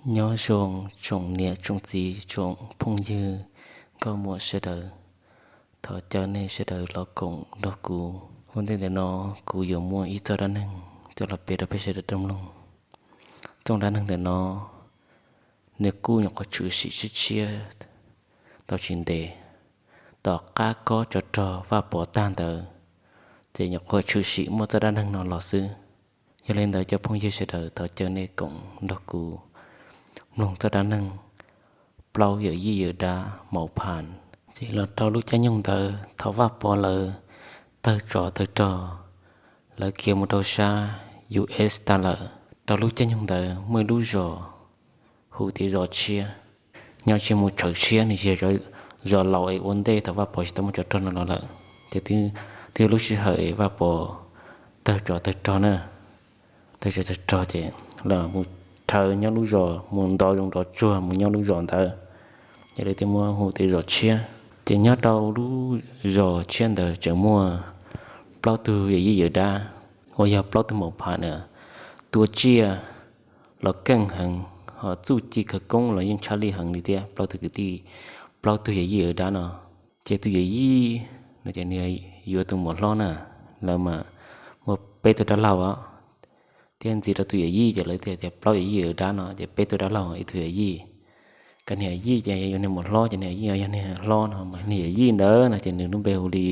Nyob zoo tsoom niam tsoom txiv tsoom phooj ywg nkauj muam sawv daws, thov caw nej sawv daws los koom nrog kuv. Ua ntej ntawm no kuv yuav muaj ib txoj dab neeg coj los piav rau peb sawv daws tau mloog. Txoj dab neeg ntawm no nws kuj nyuam qhuav tshwm sim tshiab tshiab tau tsis ntev, tom qab kob tsov rog Vaj Pov tag ntawd, ces nyuam qhuav tshwm sim muaj txoj dab neeg no los xwb. Yog li ntawd cov phooj ywg sawv daws thov caw nej koom nrog kuv mloog txoj dab neeg plaub yawm yij yawm dab maum phas. Ces los rau lub caij nyoog ntawd thaum Vaj Pov lawv tawg tsov tawg rog, lawv khiav mus rau sab U S tag lawm, rau lub caij nyoog ntawd muaj ib lub zos hu tias zos tshiab, nyob tsis mus tshawv tshiab, nws tsis yog zos laus es ua ntej thaum Vaj Pov tsis tau muaj tsov rog no los lawm. Ces twb yog lub sij hawm es Vaj Pov tawg tsov tawg rog na, tawg tsov tawg rog ces los mus rhawv nyob lub zos, mus ntov zoov ntov tsuag mus nyob lub zos ntawd, ces lawv thiaj muab hu tias zos tshiab. Ces nyob rau lub zos tshiab ntawd tseem muaj plaub tug yawm yij yawm dab uas yog plaub tug maum phas na, tua tsiaj los keej heev, ho txuj ci khawv koob los yeej tshaj lij heev li thiab. Plaub tug kwv tij, plaub tug yawm yij yawm dab no, ces tus yawm yij no ces nws yuav tus muam hlob na, lawv mas muaj peb tug dab laug os, thiab ntxiv rau tus yawm yij ces lawv thiaj tias plaub yawm yij yawm dab no ces peb tug dab laug ib tug yawm yij. Koj niag yij ces yuav niag muam hlob ces niag yij yog niag hlob no, niag yawm yij ntawd no ces nws lub npe hu li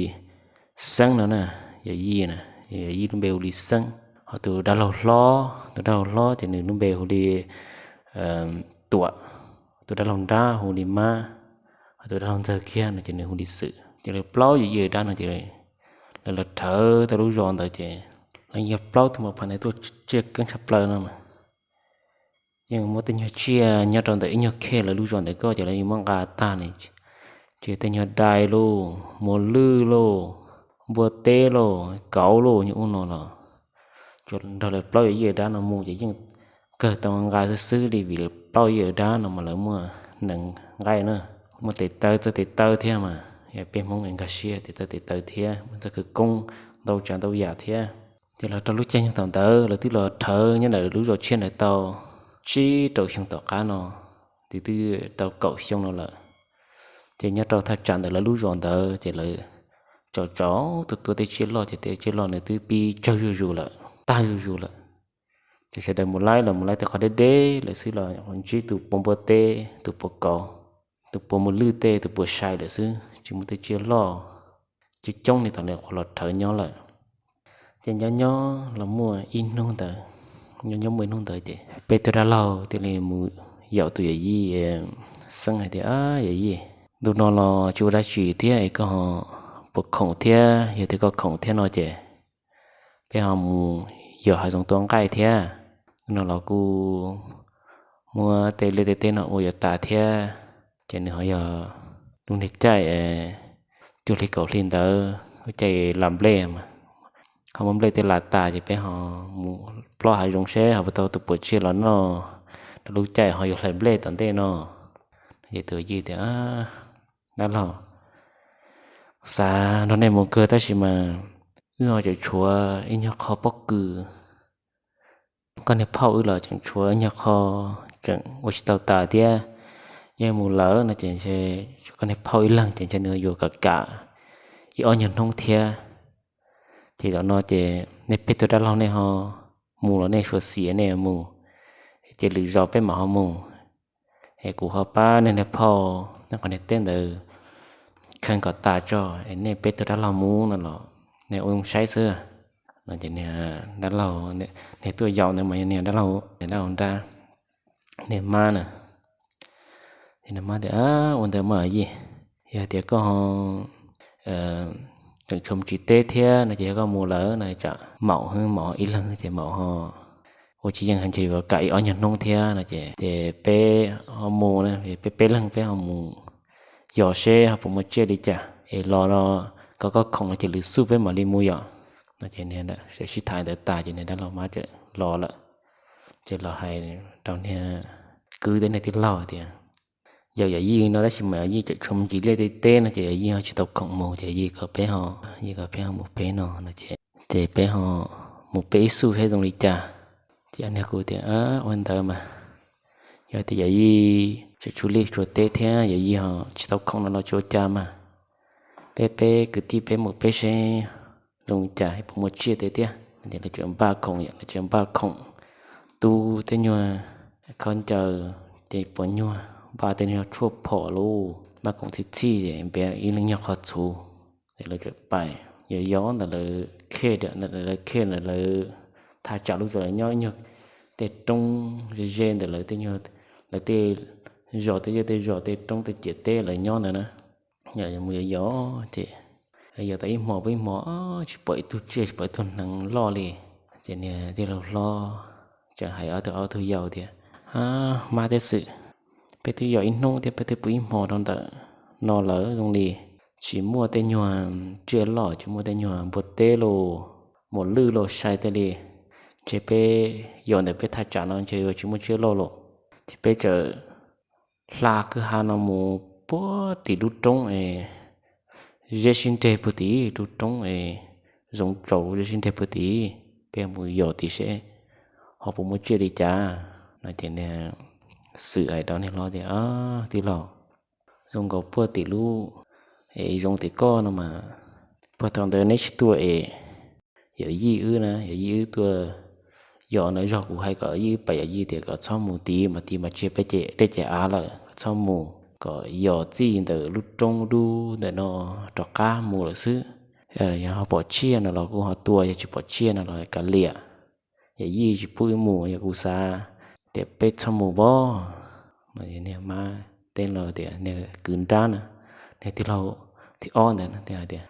Xeeb no na, yawm yij na, yawm yij lub npe hu li Xeeb. Ho tus dab laug hlob, tus dab laug hlob ces nws lub npe hu li Tuam, tus dab laug nrab hu li Mab, ho tus dab laug ntxawg kiag no ces nws hu li Xwm. Ces lawv plaub yawm yij yawm dab no ces lawv los rhawv tau lub zos ntawd ces lawv yog plaub tug maum phas na tuaj tsiaj keej tshaj plaws no mas yeej muab tej nyuag tsiaj nyob rau ntawm ib nyuag khej lawv lub zos ntawd koj ces lawv yeej muab nqa tag li, tsis tej nyuag dais lauj, muas lwj lauj, npua teb lauj, kauv lauj, nyuag ub no los tsuas nrog lawv plaub yawm yij yawm dab no mus ces yeej kawg tau nqa xwb xwb li vim lawv plaub yawm yij yawm dab no mas lawv muaj nees nqaij na, muaj tes taw, txawj tes taw thiab mas yog peb Hmoob nkag siab tias txawj tes taw thiab muaj txoj khawv koob ntau tsav ntau yam thiab. Ces los rau lub caij nyoog thaum ntawd lawv twb los rhawv nyob ntawm lub zos tshiab ntawd tau tsib rau xyoo tom qab no, twb twb tau kaum xyoo no lawm. Ces nyob rau thaj tsam ntawm lawv lub zos ntawd ces lawv tsaus tsaus tua tua tej tsiaj loj ces tej tsiaj loj nws twb pib tsawg zuj zus lawm, tag zuj zus lawm. Ces sawv daws mus laij los mus laij tej qhov deb deb lawm xwb los ntsib tus puas npua teb, tus puas kauv, tus puas muas lwj tej, tus puas sai lawm xwb, tsis muaj tej tsiaj loj coob coob li thaum lawv qhuav los rhawv nyob lawm. Ces nyob nyob los muaj ib hnub ntawd, nyob nyob muaj ib hnub ntawd ces peb tug dab laug thiaj li mus yaum tus yawm yij Xeeb hais tias, Yawm yij, ntu no los tsis ua dab tsi thiab es koj ho puas khoom thiab? Yog tias koj khoom thiab no ces peb ho mus yos hav zoov tua nqaij thiab. Ntu no los kuj muab tej liaj tej teb no ua yuav tas thiab, ces nws ho yog lub niag caij cuaj hli kaum hli ntawd, lub caij las nplej mas ho muab nplej tej las tas ces peb ho mus plob hav zoov seb ho puas tau tus puas tsiaj los noj, rau lub caij ho yuav hlais nplej tom ntej no. Ces tus yij tias, Dab laug, xav nrog nej mus kawg tab sis mas wb ho tseem tshuav ib nyuag qho pob kws, koj niag phauj wb los tseem tshuav ib nyuag qho tseem ua tsis tau tas thiab. Yog mus lawm no ces ntshe tshuav koj niag phauj ib leeg ces ntshe nws yuav kam kam ib ob nyuag hnub thiab. Ces zaum no ces nej peb tug dab laug nej ho mus los nej suav xiav nej mus, ces lwm zaus peb mam ho mus. Es kuv ho pab nej niag phauj nej qhov niag teb ntawd kheej kom tas tso es nej peb tug dab laug mus no los nej ua zoo saib xwb. No ces niag dab laug, niag tuaj yaum ntawd mas yog niag dab laug, niag dab laug nrab, niag Mab na. Ces niag Mab tias, Ua ntawd mas yij, yog tias koj ho tseem tshuav mus tsis teb thiab no ces yog koj mus lawm no tsam maum, maum ib leeg ces maum ho ua tsis yeej, ntshe yuav kam ib ob nyuag hnub thiab no ces, ces peb ho mus, peb peb leeg peb ho mus yos seb ho puas muaj tsiaj li cas es los no, kom koj khoom no ces lwm xub peb mam li mus yom. No ces sib tham ntawd tas ces niag dab laug Mab txawm los lawm. Ces los hais rau niag kwv thiab niag tij laug tias, Yog yawm yij no tab sis mas yawm yij tseem tshuav mus ntsis liaj tej teb no ces yawm yij ho tsis tau khoom mus ces yij kom peb ho, yij kom peb ho mus peb no no ces, ces peb ho mus peb ib xub seb zoo li cas. Ces niag kuv tias, Ua ntawd mas Yog tias yawm yij tseem tshuav liaj tshuav teb thiab yawm yij ho tsis tau khoom no los tsis ua cas mas, peb peb kwv tij peb mus peb seb zoo cas puas muaj tsiaj tej tiag. Ces lawv tseem npaj khoom, lawv tseem npaj khoom tub tej nyuag khaub ncaws, ces puas nyuag npaj tej nyuag tshuaj phom lauj, npaj khoom txhij txhij es npias ib leeg nyuag qhov txhuv. Ces lawv tseem pais yos yos ntawm lawv khej, lawv khej ntawm lawv thaj tsam lub, lawv nyob ib nyuag tej roob ze ze ntawm lawv tej nyuag, lawv tej zos tej zej tej zos tej roob tej ciam teb lawv nyob ntawd na. Mus yos yos ces yos tau ib hmo puag ib hmo tsis pom ib tug tsiaj tsis pom ib tug hneev loj li. Ces niag tij laug hlob tseem hais ob tug, ob tug yau tias, Hmab thiab Xwm, peb twb yos ib hnub thiab peb twb pw ib hmo rau ntawm no lawm zoo li tsis muaj tej nyuag tsiaj loj, tsis muaj tej nyuag npua teb los, muas lwj los sai tej li. Ntshe peb yos ntawm peb thaj tsam no ntshe yuav tsis muaj tsiaj loj los. Ces peb txawm hla kwj ha no mus puag tim lub roob es zeb sib nreg puag tim, lub roob es zoov tsaus zeb sib nreg puag tim, peb mus yos tim seb ho puas muaj tsiaj li cas no. Ces niag Xwm hais rau niag hlob tias, Tij laug, zoo nkaus puag tim lub es zoov tim koj no mas, puag thaum ntawd neb tsis tuaj es yawm yij wb na, yawm yij wb tuaj yos no, zog kuv hais kom yij wb pais, yawm yij tias kom txhob mus tid mas tid mas tsiag peb ces dej ces av lawm, kom txhob mus, kom yos txij ntawm lub roob dub ntawm no rov qab mus lawm xwb. Yog ho pom tsiaj no los kuj ho tua, yog tsis pom tsiaj no los kav liam. Yawm yij tsis pub wb mus, yog kuv xav tias peb txhob mus pob. Niag mab teb los tias, niag kwv nrab na, niag tij laug thib ob ntawd hais tias,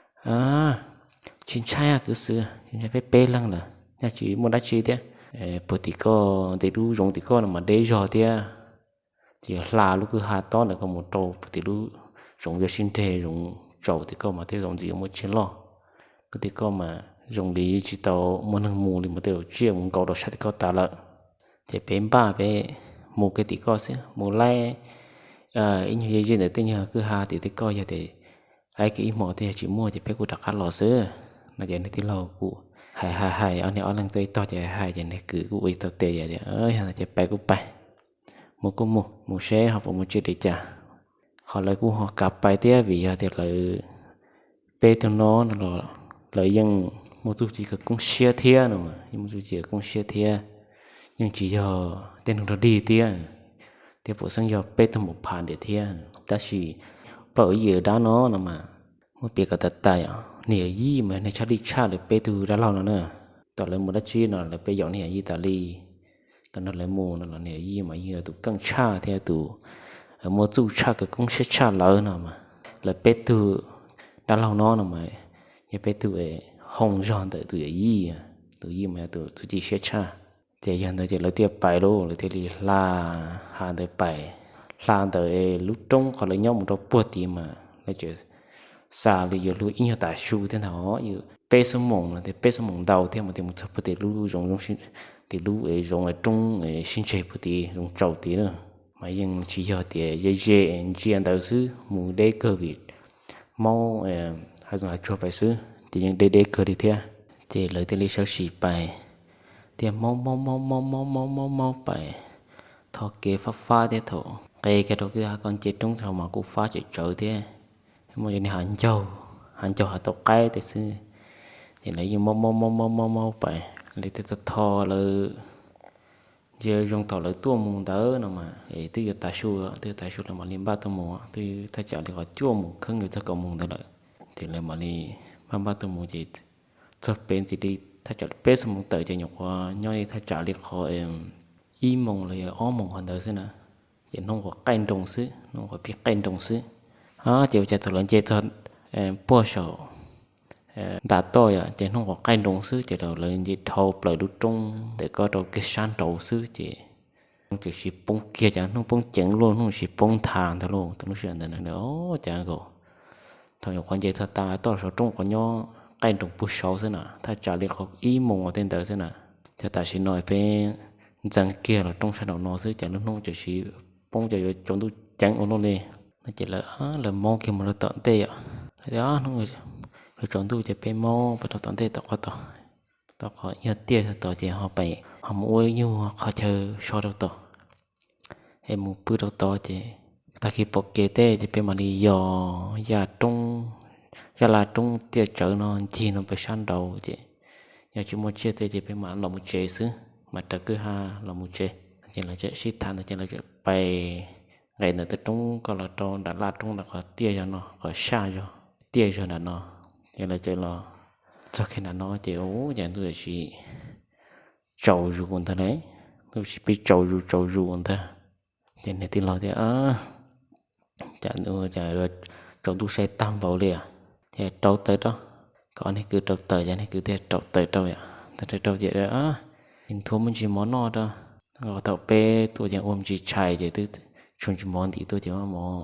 Tsis ntshai kwv Xwm, tsis ntshai, peb peb leeg lawm, nyaj tsis muaj dab tsi thiab. Puag tim koj ntawm lub zoov tim koj no mas deb zog thiab. Ces yog hla lub kwj ha tob ntawm koj mus rau puag tim lub zoov yog sib nreg zoov tsaus tim koj mas tej zaum ntxim yuav muaj tsiaj loj. Lub tim koj mas zoo li tsis tau muaj neeg mus li mas tej zaum tsiaj mus nkaus rau sab tim koj tas lawm. Ces peb npaj peb mus kiag tim koj xwb, mus laij ib nyuag ze ze ntawm tej nyuag kwj ha tim tej koj, yog tias laij kiag ib hmo tej yog tsis muaj ces peb kuj rov qab los xwb. No ces niag tij laug kuj hais hais hais, ob niag ob leeg tuaj ib tog ces hais hais ces niag kwv kuj ua tau tes, Yog no ces pais kuj pais, mus kuj mus, mus seb ho puas muaj tsiaj li cas. Qhov lawv kuj ho kam pais thiab vim yog tias lawv peb tug no no los lawv yeej muaj txuj ci kawg koob siab thiab no, yeej muaj txuj ci kawg koob siab thiab, yeej tsis yog tej neeg dog dig thiab, thiab puas xeeb yog peb tug mus pha ntiag thiab. Tab sis pab yij dab no no mas muab piav kom tas tas os, niag yij mas niag tshaj lij tshaj lawv peb tug dab laug no na. Thaum lawv mus dab tsi no lawv peb yaum niag yij tas li. Kom nrog lawv mus no los niag yij mas yeej yog tus keej tshaj thiab tus muaj txuj tshaj kawg koob siab tshaj lawv no mas. Lawv peb tug dab laug no no mas yog peb tug hoo zog ntawm tus yawm yij, tus yij mas yog tus txuj ci siab tshaj. Ces yog ntawd ces lawv thiaj pais lauj, lawv thiaj li hla ha ntawd pais, hla ntawm lub roob qhov lawv nyob mus rau puag tid mas lawv tseem xa li yuav luag ib nyuag tav su thiab ntag, yus peb xuab moos no thiab, peb xuab moos ntau thiab mas thiaj mus txog puag tim lub zoov, tim lub zoov roob sib ntseg puag tid, zoov tsaus tid na. Mas yeej tsis yog tias ze ze ntsia ntawd xwb, mus deb kawg vim maub hav zoov hav tsuag pais xwb ces yeej deb deb kawg li thiab. Ces lawv thiaj li sawv tsees pais, thiaj maub maub maub maub maub maub maub maub pais, tho kev fab fab thiab thaum qe kiag rau kwj ha ko nce roob thaum mas kuj fab tsawv tsawv thiab. Muaj cov niag hav ncaug, hav ncaug hav tau qaib tej xwb. Ces lawv yeej maub maub maub maub maub maub pais, lawv thiaj txog tho lawv ntsia zoo thaum lawv tuaj mus ntawd no mas es twb yuav tav su, twb yuav tav su lawv mam li npaj tuaj mus, twb thaj tsam li qhov cuaj moos kheeb yuav txog kaum moos ntawd lawm. Ces lawv mam li npaj npaj tuaj mus ces txog pem ntxiv li thaj tsam li peb xuab moos tawm ces nyuam qhuav nyob li thaj tsam li qhov ib moos los yog ob moos qhov ntawd xwb na. Ces hnub qhuav qaij nroos xwb, hnub qhuav pib qaij nroos xwb. Ces ua cas thaum lawv nce txog puag saum nta toj yom, ces hnub qhuav qaij nroos xwb ces lawv nce dhau plaws lub roob ntawm ko rau kiag sab nraud xwb ces hnub tseem sib poob kiag, cas hnub poob ceev luaj, hnub sib poob nthav ntag lauj. Thaum lub sij hawm ntawd na, cas nkaus thaum nyuam qhuav nce txog tas toj saum roob qhuav nyob qaij nroos puag saud xwb na, thaj tsam li qhov ib moos ua tej ntawd xwb na. Cas tam sim no peb ntxeev kiag los roob sab nraum no xwb cas lub hnub tseem sib poob, cas yuav tsaus ntuj ceev ua luaj li. No ces lawv, lawv maub kiag mus rau tom ntej yom, lawv tias hnub yuav tsaus ntuj ces peb maub pais rau tom ntej tom qhov tod, tom qhov yog tiaj tod ces ho pais ho mus ua ib nyuag qhov chaw so rau tod. es mus pw rau tod ces tag kis pom kev teb ces peb mam li yos yaj roob, yaj laj roob tiaj tsawv no ncig no pem sab nraud ces yog tsis muaj tsiaj teb ces peb mam los mus tsev xwb, mam raws kwj ha los mus tsev. Ces lawv txawm sib tham ntawd ces lawv txawm pais nqes ntawm tus roob ko los rau nram laj roob nram qhov tiaj yog no, qhov saj yog tiaj zog nram no. Ces lawv txawm los txog kiag nram no ces ua cas ntuj txawm sis tsaus zus ntag ne, ntuj txawm pib tsaus zus tsaus zus ntag. Ces niag tij laug tias, cas tsaus ntuj sai tag npaum li, ces rauv taws rau, kom niag kwv rauv taws, ces niag kwv thiaj rauv taws rau yom. Rauv taws rau ces nthuav me ntsis mov noj rau, thaum peb tuaj ces ua me ntsis tshais ces twb tshuav ntsis mov ntim tuaj ces mov,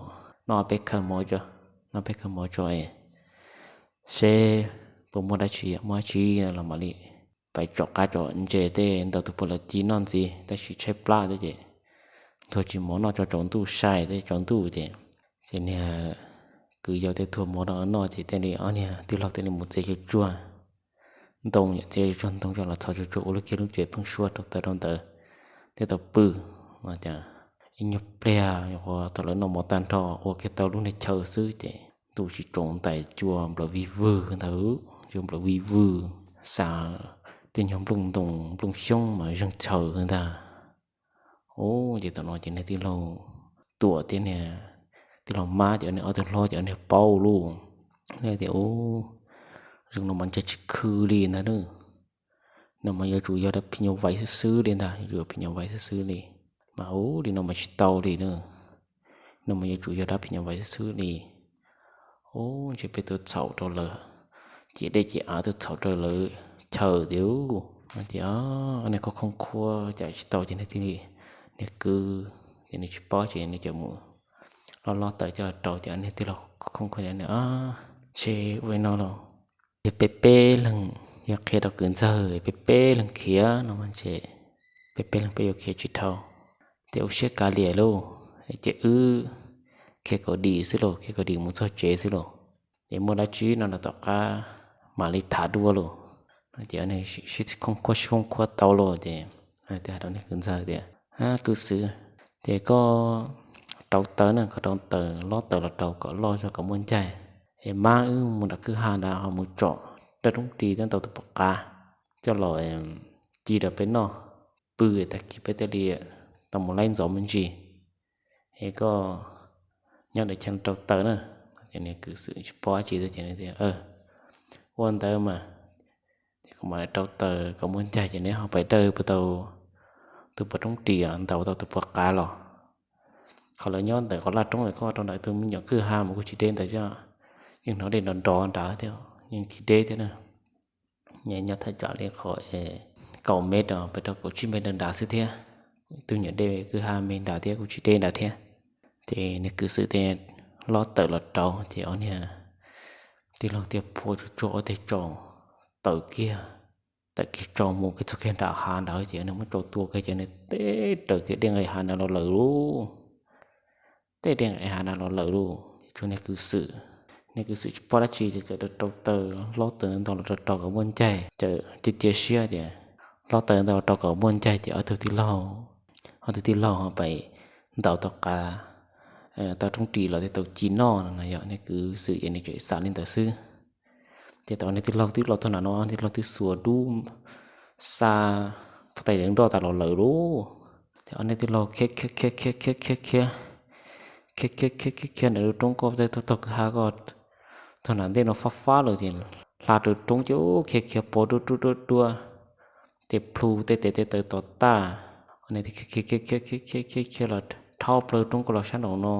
noj peb khaw mov tso, noj peb khaw mov tso es seb puas muaj dab tsi, muaj dab tsi los mam li pais tsom qab tsom ntses tej ntaus tus puav lawv ci noj ntxiv, tab sis tshaib plab thiab ces nthuav tsis mov noj tso tsaus ntuj sai thiab tsaus ntuj ces, ces niag kwv yau thiaj nthuav mov rau noj ces thiaj li ob niag tij laug thiaj li mus txiav tsuag tsuag ntoo, txiav tsuag tsuag ntoo coj los txhos tsuag tsuag ua lub kiag lub tsev pheeb suab rau taws rau ntawd thiab tau pw. Ib nyuag pliag thaum lawv noj mov tag nrho ua kiag tau lub niag chaw xwb ces ntuj tsis tsaus ntais cua nplawm vij vwg ntag, cua nplawm vij vwg, xa tej nyuag nplooj ntoo nplooj xyoob mas zeeg chaw ntag. Ub, ces thaum no ces niag tij laug Tuam thiab niag tij laug Mab ces niag ob tug hlob ces niag paub lauj, tias ub, zoo no mas ntshai tsis khw li ntag na. No mas yuav tsum yog dab phim nyuj vais xwb xwb li ntag, yuav tsum yog phim nyuj vais xwb xwb li. Mas ub, li no mas tsis tau li na, no mas yuav tsum yog dab phim nyuj vais xwb xwb li. Ub, ntshe peb tuaj txhaum rau lawv, ces dej ces av tuaj txhaum rau lawv chaw tiag. Tias ob niag khooj khooj khuab cas tsis tau ces niag tij, niag kwv ces nws tsis paub ces nws coj mus lob lob taws coj rau ces ob niag tij laug khooj khuab, ntshe ua li no los yog peb peb leeg, yog qhia rau kwv ntxawg peb peb leeg khiav no mas ntshe peb peb leeg peb yuav khiav tsis dhau. Ces ua siab kav liam lauj, ces wb khiav kom dim xwb lauj, khiav kom dim mus txog tsev xwb lauj, ces muaj dab tsi no los tom qab mam li tham dua lauj. Ces sib khooj khuab sib khooj khuab tau lauj ces thiaj hais rau niag kwv ntxawg tias, kwv xwb, ces koj rauv taws na, koj rauv taws, lob taws los rau kom loj zog kom muaj ncaig, es mab wb mus nram kwj ha nrad ho mus tsom raj roob ris thiab ntaus tus pos qav coj los ci rau peb noj, pw tag kis peb thiaj li tau mus laib ntxov me ntsis. Es koj nyob ntawm chaw rauv taws na. Ces niag kwv xwb tsis paub dab tsi thiab ces nws tias, ua ntawd mas, ces kuv mam rauv taws kom muaj ncaig ces neb ho pais dawj puas tau tus pos roob ris ntaus tau tus pos qav los. Qhov lawv nyob ntawm qhov laj roob ntawd, koj rau ntawm tus me nyuam kwj ha mas kuj tsis deb ntawd, yeej hnov dej nrov nrov nrad thiab, yeej tsis deb thiab na. Nyob thaj tsam li qhov kaum mev rau pem rau kaum tsib mev nrad xwb thiab, tus nyuam dej kwj ha me nrad thiab kuj tsis deb nrad thiab. Ces niag kwv xwb thiaj lob taws los rau ces ob niag tij laug thiaj phua tsuag tsuag ob teg tsau tawm kiag, tawm kiag tsau mus kiag txog kiag nram hav nrad ces nws muab tsau tua kiag ces nws teb raws kiag dej nqes hav ntawd los lawm lauj. Teb dej nqes hav ntawd los lawm lauj. Ces tshuav niag kwv xwm, niag kwv xwm tsis paub dab tsi ces txawm rau taws, lob taws ntau los rau rau kom muaj ncaig, txawm cia cia siab tias lob taws ntau rau kom muaj ncaig ces ob tug tij laug, ob tug tij laug ho pais ntaus tau qav, tau roob ris los thiaj tau ci noj no na. Yog niag kwv xwm ces nws tseem xav li ntawd xwb. Ces thaum ob niag tij laug twb los txog nram no, ob niag tij laug twb xuas dub xa phuj tais nroj tas los lawm lauj. Ces ob niag tij laug khiav khiav khiav khiav khiav khiav khiav khiav khiav khiav khiav ntawm lub roob, koj taug taug kwj ha koj txog nram ntej no fab fab lawm ces hla rau roob ces khiav khiav pov duab duab duab duab tej plhu tej tes tej taw tom tag. Ob niag tij khiav khiav khiav khiav khiav khiav khiav los dhau plaws roob koj los sab nraum no,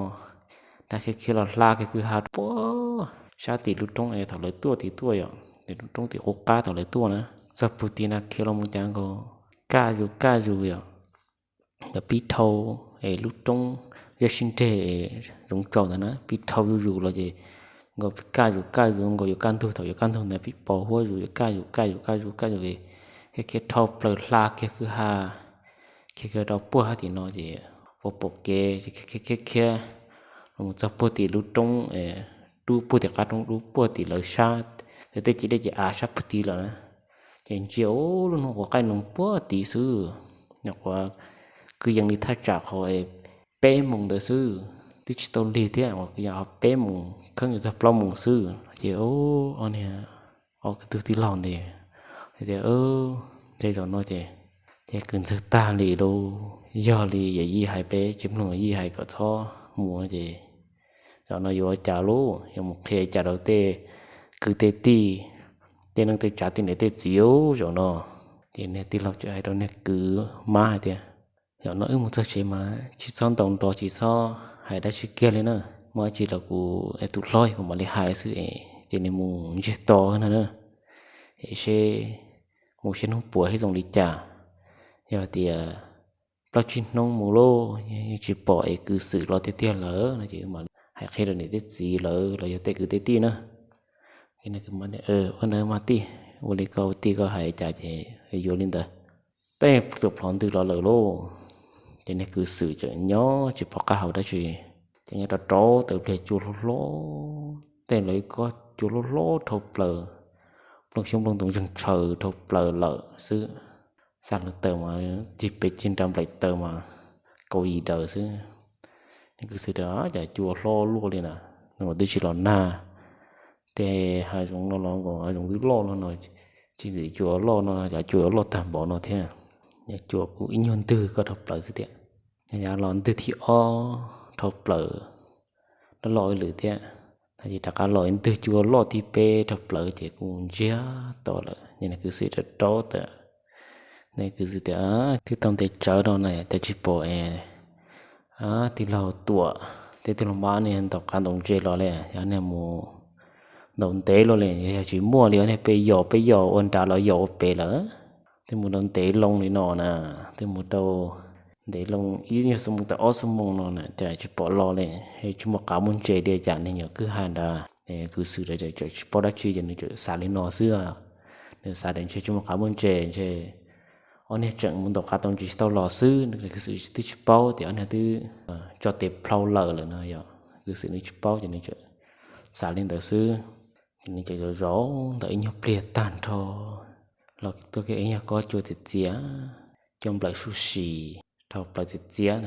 nrad khiav khiav los hla kiag kwj ha puag sab tim lub roob es thaum lawv tuaj tim tuaj yom, tim lub roob tim qub qab thaum lawv tuaj na, txog puag tim na khiav los mus cas nkaus kaj zus kaj zus yom. Nkawd pib dhau es lub roob yog sib nreg zoov tsaus ntawd na, pib dhau zuj zus los ces nkaus kaj zus kaj zus nkaus yuav kaj ntug, thaum yuav kaj ntug ntawd pib pos huab zus yuav kaj zus kaj zus kaj zus kaj zus, khiav khiav dhau plaws hla kiag kwj ha, khiav khiav rau puag hab tim no ces puas pom kev ces khiav khiav khiav khiav los mus txog puag tim lub roob, dub puag tim qab roob dub puag tim lawv sab, tej ci dej ces av sab puag tid lawm na. Ces ntsia ua lub noob quav qaij noog puag tid xwb, nyuam qhuav kwv yees li thaj tsam qhov peb moos ntawd xwb, twb tsis tau lig thiab, yog peb moos kheeb yuav txog plaub moos xwb. Ces ob niag, ob kwv tij laug ntawd tias, Ces zaum no ces, ces kwv ntxawg tag li lauj, yog li yawm yij hais peb tsis mloog yawm yij hais kom txhob mus ces zaum no yuav ua cas lauj, yuav mus qhia cas rau tej kwv tej tij, tej neej tej tsav tej niam tej txiv zaum no. Ces niag tij laug txawm hais rau niag kwv mab hais tias, Zaum no wb mus txog tsev mas tsis txhob ntaus nrov tsis txhob hais dab tsi kiag li na, muaj dab tsi los kuv tus hlob kuv mam li hais xwb es ces nws mus ntsiag to na, es seb mus seb hnub puas seb zoo li cas. Yog tias plaub tsib hnub mus lauj yeej tsis pom es kwv Xwm los tiag tiag lawm no ces mam hais qhia rau niam thiab txiv lawv los yog tej kwv tej tij na. Ua ntawd mas tij, ua li koj tij koj hais cas ces yuav li ntawd. Tej tus plhov ntws los lawm lauj, ces niag kwv Xwm txawm nyob tsis pom qab hau dab tsi, ces nyob rau rau tawm pliag cua hlob hlob, tej lawv kob cua hlob hlob dhau plaws, nplooj xyoob nplooj ntoo zeeg tshaws dhau plaws lawm xwb. Xa hluav taws mas cig pes cig nra nplaim taws mas kaum yim daws xwb. Niag kwv Xwm tias, Cas cua hlob luaj li na, tus no twb tsis los nag, tej hav zoov no los nkaus hav zoov twb loj no no, tsis ntxim cua loj no cas cua yuav loj tag npaum no thiab. Cua kuj ib nyuag ntwg ko dhau plaws xwb tiag. Nyob yav los ntwg thib ob dhau plaws, loj loj ib lwm thiab. Tab sis rov qab los ib ntwg cua loj thib peb dhau plaws ces kuj ntsiag to lawm. Ces niag kwv Xwm rau rau tawm, niag kwv Xwm tias, Twb tau ntev tsawv no na cas tsis pom es tij laug Tuam thiab tij laug Mab niag ntaus qav ntaus ntses los li, yog niag mus ntaus ntev luaj li, yog tsis muaj li, yog niag peb yos peb yos ua nrad los yos ua pem lawm. Twb mus rau ntev loo li no na, twb mus rau ntev loo ib nyuag xuab moos tawm ob xuab moos no na cas tsis pom los li, tsis muaj qav muaj ntses li cas. Niag nyuam kwj ha nrad, kwv Xwm txawm tsis paub dab tsi ces nws txawm xav li no xwb. Nws xav tias ntshe tsis muaj qav muaj ntses, ntshe ob niag tseem mus ntaus qav ntaus ntses tsis tau los xwb. Kwv Xwm twb tsis paub tias ob niag twb tso tes plhau lawm lawm no yom. Kwv Xwm nws tsis paub ces nws txawm xav li ntawd xwb. Ces nws txawm zov zov ntawm ib nyuag pliag tag nrho los tuaj kiag ib nyuag kob cua txias txias, cua nplawm suj si dhau plaws txias txias,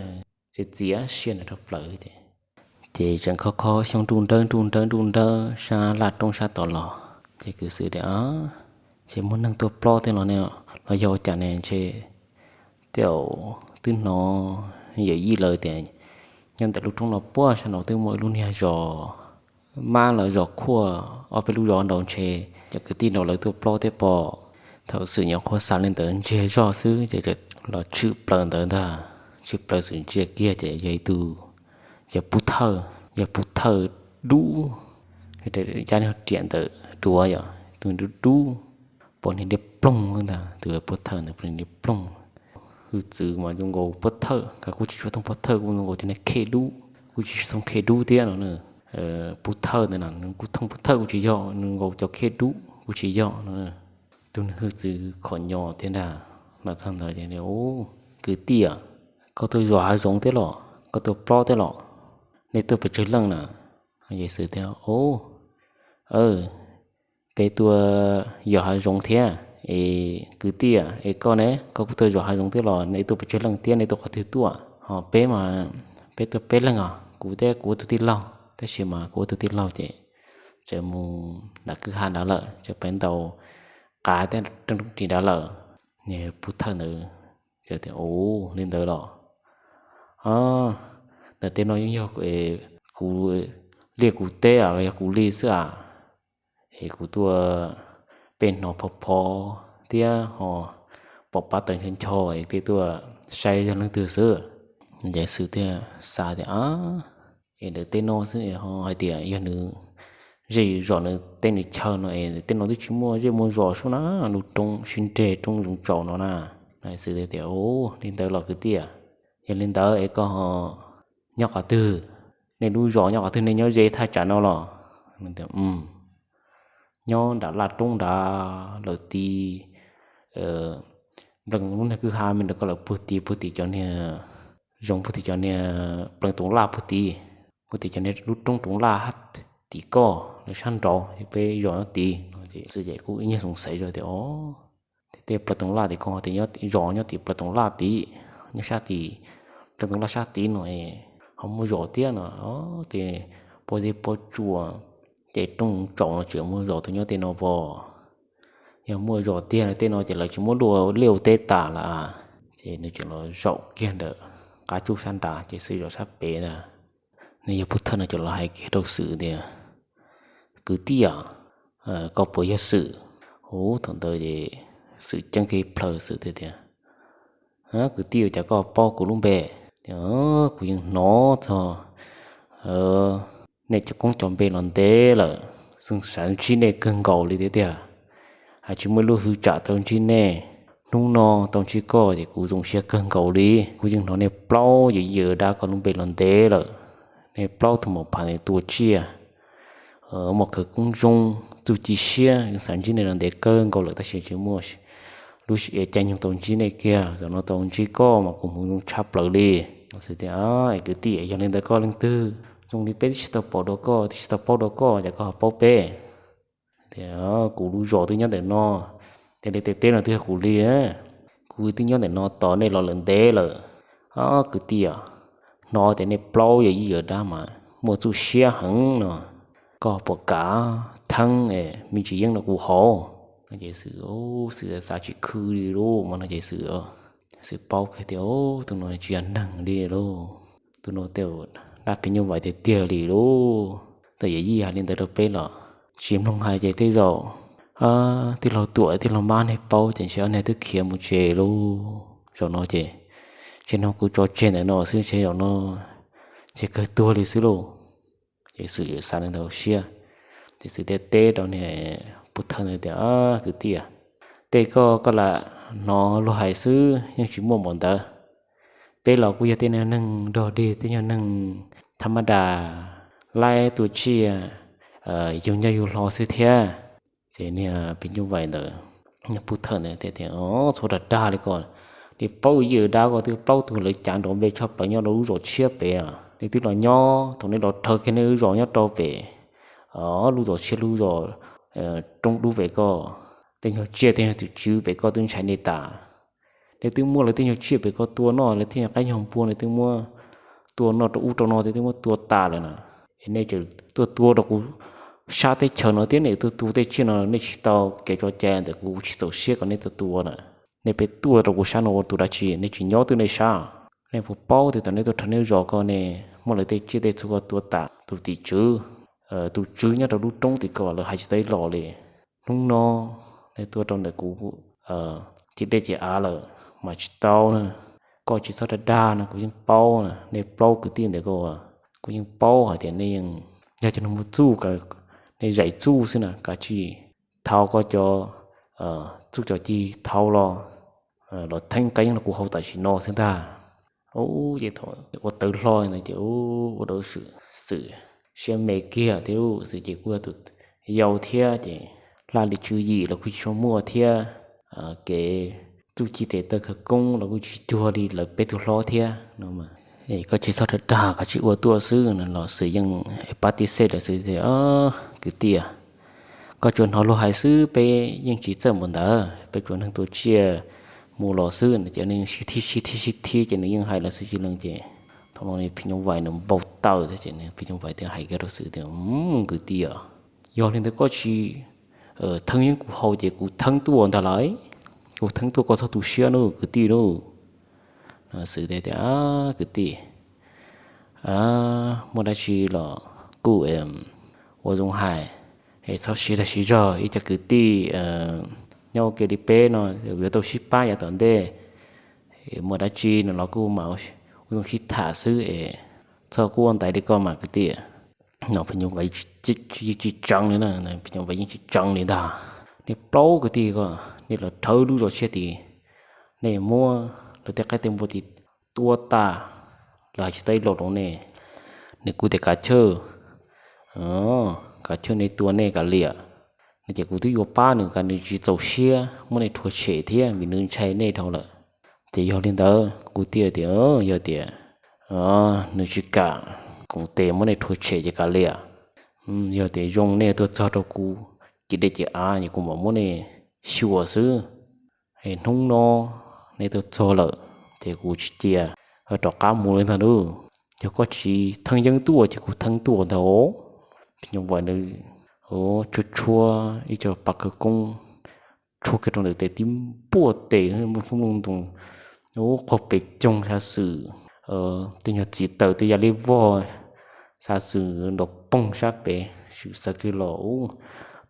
txias txias siab ntawd dhau plaws ces, ces tseem khob khob xyoob nruj nrawb nruj nrawb nruj nrawb sab laj roob sab tod los. Ces kwv Xwm tias, Ces muaj neeg tuaj plob tej los ne, los yog ua cas ne? Ntshe tej zaum twb hnov yawm yij lawv tias nyob ntawm lub roob no puag sab no twb muaj ib lub niag zos mab los zos khuaj, ob peb lub zos nraud ntshe cov kwv tij nraud lawv tuaj plob thiab pob. Thaum Xwm nyuam qhuav xav li ntawd ntsiag zog xwb ces los tshwm plaws ntawd ntag. Tshwm plaws Xwm ntsia kiag ces yog ib tug, yog pub thawj, yog pub thawj dub, cab niag riam ntawm duav yom, tus dub dub, pom niag liab ploog ntag, tus pub thawj ntawd pom niag liab ploog. Hwj txwv mas zoo nkaus pub thawj, kuj tsis tshua thooj pub thawj, kuj zoo nkaus cov niag khej dub, kuj tsis tshua thooj khej dub thiab no. Pub thawj ntawd na, kuj thooj pub thawj kuj tsis yog, nws nkaus cov khej dub kuj tsis yog no. Tus niag hwj txwv khom nyos thiab ntag. Los txog ntawd ces, Kwv tij, koj tuaj zov hav zoov thiab los? Koj tuaj plob thiab los? Nej tuaj pes tsawg leej na? Yawm Xwm tias, Peb tuaj zov hav zoov thiab. Es kwv tij, es koj ne, koj kuj tuaj zov hav zoov thiab los? Nej tuaj pes tsawg leej thiab nej tuaj qhov twg tuaj? Ho peb mas peb tuaj peb leeg os, kuv thiab kuv ua tus tij laug, tab sis mas kuv ua tus tij laug ces tseem mus nram kwj ha nrad lawm, tseem pem ntaus qav thiab roob ris nrad lawm. Pub thawj ntawd tias, Ua li ntawd los? Ntawm tej no yeej yog kuv liaj kuv teb, yog kuv li xwb a. Es kuv tuaj pem hnov phov phov thiab ho pom pab taws ncho ncho es thiaj tuaj saib yog leej twg xwb. Yawm Xwm thiaj xav tias, Es ntawm tej no xwb ho hais tias yog nws zej zos nws teb nws chaw no es tej no twb tsis muaj zej muaj zos sub na, lub roob sib nreg roob zoov tsaus no na. Yawm Xwm tias, Ua li ntawd los kwv tij, yog li ntawd es koj ho nyob qhov twg? Nej lub zos nyob qhov twg, nej nyob ze thaj tsam no los? Nyob nram laj roob nrad lawm tid. Nplees lub niag kwj ha me ntawd koj lawm puag tid, puag tim cov niag zoov, puag tim cov niag plees toov laj puag tid, puag tim cov niag lub roob toov laj tim koj lawm sab nraud, peb zos nyob tid no. Xwm ces kuj ib nyuag xoom xaiv zog tias, Os, tej plees toov laj tim ko tias zos nyob tim plees toov laj tid, nyob sab tim Rau ntawm laj sab tid no ho muaj zos thiab no. Ces pob zeb pob tsuas, ces rooj tsaus no tseem muaj zos tuaj nyob tej no pom. Yog muaj zos tiag tej no ces lawv tsis muab luaj liaj ua teb tas lawm. Ces nws tseem los zaum kiag ntawm qab tsuj sab nrad ces Xwm zaum sab pem ntag. Nws yog pub thawj no ces los hais kiag rau Xwm tias, Kwv tij, koj puas yog Xwm? Ub, thaum ntawd ces Xwm ceeb kiag plhaw, Xwm tias, Kwv tij, ua cas koj paub kuv lub npe? Kuv yeej hnov txog nej cov koob cov npe los ntev lawm, xav ntsib nej kawg nkaus li tiag tiag. Hais tsis muaj lub hwj tsam tau ntsib nej, hnub no tau ntsib koj ces kuv zoo siab kawg nkaus li. Kuv yeej hnov nej plaub yawm yij yawm dab koj lub npe los ntev lawm. Nej plaub tug mos pham tua tsiaj, muaj khawv koob zoo, txuj ci siab, yeej xav ntsib nej los ntev kawg nkaus lawm tab sis tsis muaj lub caij nyoog tau ntsib nej kiag. Zaum no tau ntsib koj mas kuv hmoov zoo tshaj plaws li. Xwm tias, Kwv tij, yog li ntawd koj leej twg? Zoo li peb twb tsis tau pom dua koj, twb tsis tau paub dua koj, cas koj ho paub peb? Tias, Kuv lub zos twb nyob ntawm no, tej liaj tej teb no twb yog kuv li. Kuv twb nyob ntawm no tos nej los lawm ntev lawm. Kwv tij, hnov tias nej plaub yawm yij yawm dab mas muaj txuj siab heev no, koj puas kam theeb me ntsis yeeb rau kuv haus? Ces Xwm, Xwm xav tsis khw li lauj, mas no ces Xwm, Xwm paub kiag tias tus no tsis yog neeg li lauj, tus no tej dab phim nyuj vais tiag tiag li lauj. Tej yawm yij hais li ntawd rau peb los tsis mloog hais ces tej zaum tij laug Tuam tij laug Mab nej paub ces ntshe ob niag twb khiav mus tsev lauj. Zaum no ces ntshe no kuv tso tseg ntawm no xwb ntshe zaum no ntshe kawg tuag li xwb lauj. Ces Xwm xav li ntawd siab, ces Xwm thiaj teb rau niag pub thawj ntawd tias, Kwv tij, tej koj koj lam hnov luag hais xwb, yeej tsis muaj npaum ntawd. Peb los kuj yog tej nyuag neeg dog dig, tej nyuag neeg thab mab das, laib tua tsiaj, yug nyob yug hlo xwb thiab. Ces niag phim nyuj vais ntawd, niag pub thawj ntawd tias, Txhob dag dag li ko, nej plaub yawm yij dab koj twb plaub tug lawv cav nrov npe tshaj plaws nyob rau lub zos tshiab pem. Nej twb los nyob, thaum nej los rhawv kiag nej lub zos nyob rau pem lub zos tshiab lub zos roob dub pem ko, tej nyuag tsiaj tej nyuag twm tswv pem ko twb ntshai nej tas. Nej twb muab lawv tej nyuag tsiaj pem ko tua noj, lawv tej nyuag qaib nyuag npua nej twb muab tua noj rau ub rau no, twb muab tua tas lawm na. Es nej tseem tuaj tua rau kuv sab teb chaws no thiab, nej tuaj tua tej tsiaj no nej tsis tau kev tso cai ntawm kuv, kuv tsis txaus siab kom nej tuaj tua na. Nej pheej tuaj rau kuv sab no ua tus dab tsi? Nej tsis nyob twj nej sab? Nej puas paub tias thaum nej tuaj rhawv nej zos ko ne, muab lawv tej tsiaj tej txhu ko tua tas, tus tim tswv, tus tswv nyob rau lub roob tim ko lawv hais tsis tau ib los li. Hnub no nej tuaj rau ntawm kuv cim dej cim av lawm mas tsis tau na. Koj tsis txhob dag dag no, kuv yeej paub na, nej plaub kwv tij ntawd ko, kuv yeej paub hais tias nej yeej yog cov neeg muaj txuj, nej zais txuj xwb na, kav tsij thau koj cov txuj cov ci thau los, los theeb kab yeeb rau kuv haus tam sim no xwb ntag. Ub, ces thaum ua tawv hlo ntawd ces ua rau Xwm siab me kiag thiab, Xwm ces kuj yog tus yau thiab ces hla li tswv yim los kuj tsis tshua muaj thiab, kev txuj ci tes taw khawv koob los kuj tsis cuag li lawv peb tug hlob thiab no. Koj tsis txhob dag dag, koj tsis ua tuaj xwb no los Xwm yeej pab tib xeb lawm, Xwm tias, Kwv tij, koj tsuas hnov luag hais xwb, peb yeej tsis txawj npaum ntawd, peb tsuas neeg tua tsiaj mus los xwb no. Ces nws sib thib sib thib sib thib ces nws yeej hais los Xwm tsis lees ces thaum no phim nyuj vais nws npau taws thiab ces nws phim nyuj vais thiaj hais kiag rau Xwm tias, Kwv tij, yog li ntawd koj tsis theeb yeeb kuv haus ces kuv theeb tuaj ntag lauj. Kuv theeb tuaj, koj txhob tu siab nawb kwv tij nawb. Xwm tias, Kwv tij, muaj dab tsi los kuj ua zoo hais, es txhob siv dag siv zog, ib co kwv tij nyob ua ke li peb no yuav tau sib pab yav tom ntej. Muaj dab tsi no los kuj mam ua zoo sib tham xwb es txhob kuj ua ntaiv li koj mas kwv tij. No phim nyuj vais yeej tsis tseev li na, phim nyuj vais yeej tsis tseev li ntag. Nej plaub kwv tij ko, nej los rhawv lub zos tshiab tid, nej muab lawv tej qaib tej npua tid tua tas, lawv hais tsis tau ib los rau nej. Nws kuj tias kav chawj, kav chawj nej tua nej kav liam. No ces kuv twb yuav pab nws kom nws tsis txaus siab muab nej rhuav tshem thiab vim nws ntshai nej dhau lawm. Ces yog li ntawd kuv thiaj tias yog tias nws tsis kam koom tes muab nej rhuav tshem ces kav liam. Yog tias zoo nej tuaj txog rau kuv cim dej cim av es kuv mam muab nej xyuas xwb. Es hnub no nej tuaj txog lawm ces kuv tsis cia rov qab mus li ntag lauj. Yog koj tsis theeb yeeb tuaj ces kuv theeb tuaj ntag. Phim nyuj vais ntawd tshuab tshuab ib co pas khawv koob, tshuab kiag rau ntawm tes tib npuaj tes, muaj xub nplooj ntoos ub qhov pes coog, xav xwm tej nyuag txiv taws tej ya li vog, xav xwm nrov poog sab pem, xwm xav kiag los ub,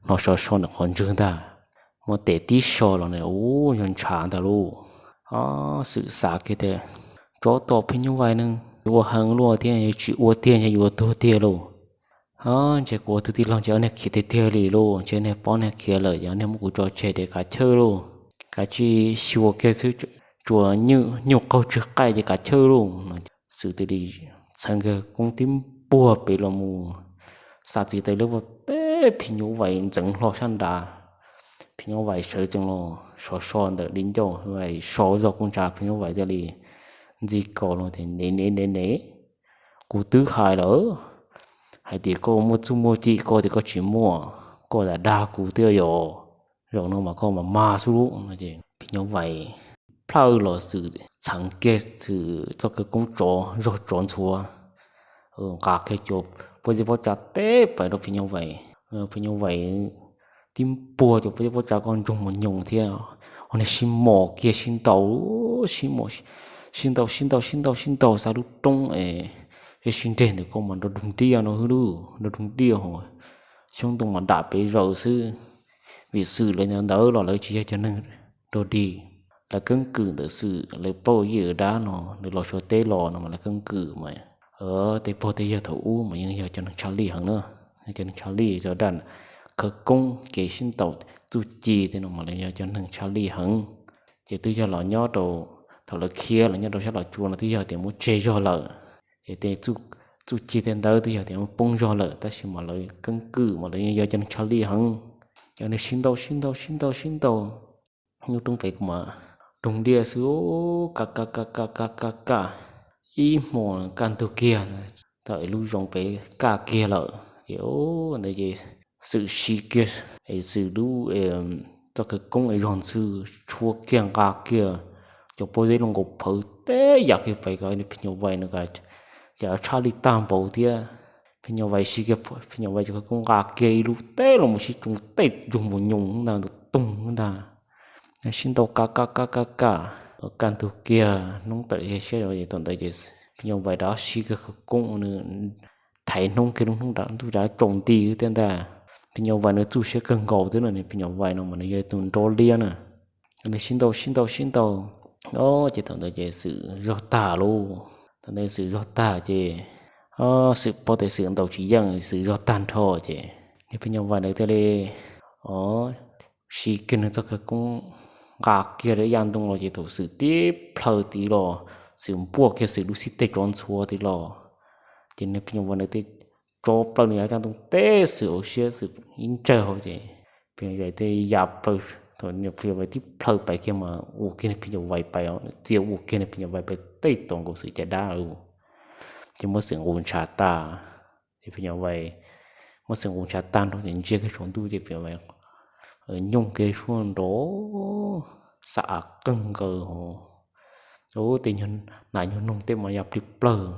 hnov sov so ntawm qhov ntswg ntag. Muab tes tib so los ub yog ntshav ntag lauj. Xwm xav kiag tias tsov tom phim nyuj vais ne, ua heev luaj thiab, yog tsis ua tiag yog yuav tuag tiag lauj. Ntshe kuv ua tug tij laug ntshe ob niag khiav tiag tiag li lauj, ntshe niag pob niag khiav lawm ces ob niag muab kuv tso tseg ces kav chawj lauj, kav tsij xyuas kiag xwb, tsuas nyuj qaug tsw qaij ces kav chawj lauj. Xwm tis li txheev kiag koob tib npuaj pem los mus, xa txiv taws lawv vog teb phim nyuj vais ntxeev hlo sab nrad. Phim nyuj vais sawv tsees los sov so ntawm di ncauj, vais so zog kuj ntshav, phim nyuj vais thiaj li ntxi kos los tias, Ne ne ne ne, kuv twb hais lawm, hais tias koj muaj txuj muaj ci, koj tias koj tsis muaj, koj dag dag kuv thiab yog. Zaum no mas koj mas mag xwb lauj. Ces phim nyuj vais plhawj los xwm txheev kiag xwm txoj khawv koob tsov zog tsov ntxhuav, nqa kiag cov pob zeb pob tsav teb pais rau phim nyuj vais. Phim nyuj vais tib npuaj cov pob zeb pob tsav ko ntsoog mos nyoos thiab, ho niag sib mos kiag sib ntaus, sib ntaus sib ntaus sib ntaus sib ntaus xa lub roob es sib nreg ntawm ko mas nrov doog diaj no hwb lauj, nrov doog diaj ho xyoob ntoo mas dam pes zaws xwb. Vim xwm lawv ntawd los lawv tsis yog cov neeg dog dig, lawv keeb kwm ntawm xwm lawv plaub yim dab no, lawv los Suav teb los no mas lawv keeb kwm mas tej pog tej yawg thaum ub mas yeej yog cov neeg tshaj lij heev na. Cov neeg tshaj lij, cov dab khawv koob, kev sib ntaus, txuj ci tej no mas lawv yog cov neeg tshaj lij heev. Ces twb yog los nyob rau, thaum lawv khiav los nyob rau sab Los Tsuas no twb yog tias muab tseg zog lawm, ces tej txuj ci tej ntawd twb yog tias muab poob zog lawm, tab sis mas lawv keeb kwm mas lawv yeej yog cov neeg tshaj lij heev. Cov neeg sib ntaus sib ntaus sib ntaus sib ntaus, lub roob pem kuj mas doog diaj xwb, kaj kaj kaj kaj kaj kaj kaj, ib hmo kaj ntug kiag, thaum lub zoov pem kaj kiag lawm ces ntawd ces xwm siv kiag es xwm lub txoj khawv koob es zog ntxhw, tshuab kiag nqa kiag cov pob zeb loj nkaus phawv teb yam kiag pem kom phim nyuj vais no cas tshaj lij tag npaum thiab. Phim nyuj vais siv kiag, phim nyuj vais cov khawv koob nqa kiag ib lub teb los mus sib tsoo tej ntsoog mos nyoos ntag, nrov toog ntag. Sib ntaus kaj kaj kaj kaj kaj, kaj ntug kiag hnub tawm siab es thaum ntawd ces phim nyuj vais rov siv kiag khawv koob nws thaiv hnub kiag lub hnub ntuj tsaus nti thiab ntag. Phim nyuj vais nws txuj siab kawg nkaus thiab no, phim nyuj vais no mas nws yog tus nrov liab na. Nws sib ntaus sib ntaus sib ntaus, o, ces thaum ntawd ces xwm zog tag lauj. Thaum ntawd xwm zog tag ces xwm paub tias xwm ntaus tsis yeej, xwm zog tag nrho ces niag phim nyuj vais ntawd thiaj li, o, siv kiag nws txoj khawv koob nqa kiag lawv yaj ntoo los ces thaum xwm tib plhaw tid los, xwm npuaj kiag xwm lub xib teg tsov ntxhuav tid los, ces niag phim nyuj vais ntawd thiaj tso plaws nws yaj ntoo teb xwm hauv siab, xwm ib ntsawg hauv ces phim nyuj vais thiaj ya plaws, thaum niag phim nyuj vais tib plhaw pais kiag mas ua kiag niag phim nyuj vais pais, txia ua kiag niag phim nyuj vais pais tej tom nkaus xwm caj dab lauj. Ces muab xwm nqus ntshav tag, ces phim nyuj vais muab xwm nqus ntshav tag nrho ces ntsia kiag saum ntuj ces phim nyuj vais nyooj kiag suab nrov, xav av qeeg nkaws hos, tej nyuag nas nyuag noog tej mas ya plig plawg.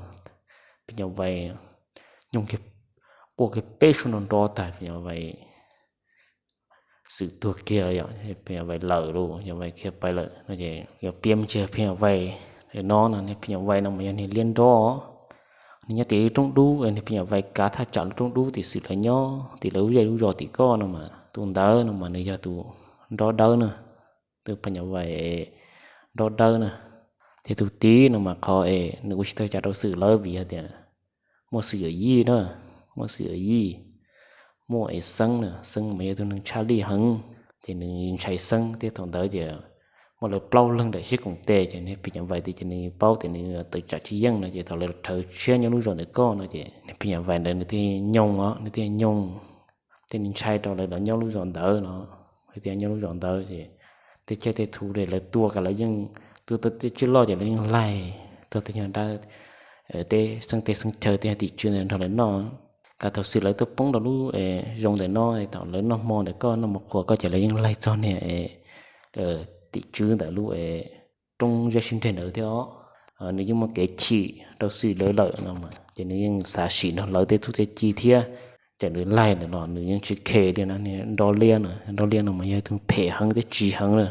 Phim nyuj vais nyooj kiag, quaj kiag peb suab nrov nrov tag phim nyuj vais xwm tuag kiag, phim nyuj vais lawm lauj, nyuj vais khiav pais lawm no ces yog piav me ntsis phim nyuj vais no no, phim nyuj vais no mas yog niag liab nrob, nws nyob tim lub roob dub, niag phim nyuj vais kav thaj tsam lub roob dub tim xwm lawv nyob tim lawv lub zej lub zos tim ko no mas tus ntawd no mas nws yog tus nrob dawb na, tus phim nyuj vais nrob dawb na. Ces tus tid no mas qhov es nws ua tsis tau cas rau xwm lawv vim hais tias muaj xwm yawm yij na, muaj xwm yawm yij, muaj es xeeb na, xeeb mas yog tus neeg tshaj lij heev, ces nws ntshai xeeb thiab thaum ntawd ces muaj lawv plaub leeg ntawm sib koom tes ces niag phim nyuj vais tias ces nws paub tias nws tawm tsam tsis yeej no ces thaum lawv rhawv tshiab nyob lub zos ntawm ko no ces niag phim nyuj vais ntawd nws thiaj nyoog os, nws thiaj nyoog, thiaj li ntshai rau lawv los nyob lub zos ntawd no, thiaj nyob lub zos ntawd ces tej tsiaj tej txhu lawv tua kom lawv yeej, tua tau tej tsiaj loj ces lawv yeej laig txog tej nyuag dab, tej xeeb teb xeeb chaw tej nyuag tim tswv ntawd nrog lawv noj. Kav thaum xwm lawv tuaj poob rau lub zoov ntawm no, thaum lawv noj hmo ntawm ko noj mov qhuav ko ces lawv yeej laig txog niag tim tswv ntawm lub roob zeb sib nreg ntawd thiab os. nws yeej muaj kev chim rau Xwm lawv lawm no, ces nws yeej xav sim nrog lawv tej txuj tej ci thiab. Ces nws laig lawm los nws yeej tsis khe li no. Nroj liab no, nroj liab no mas yog tus phem heev thiab tsiv heev na.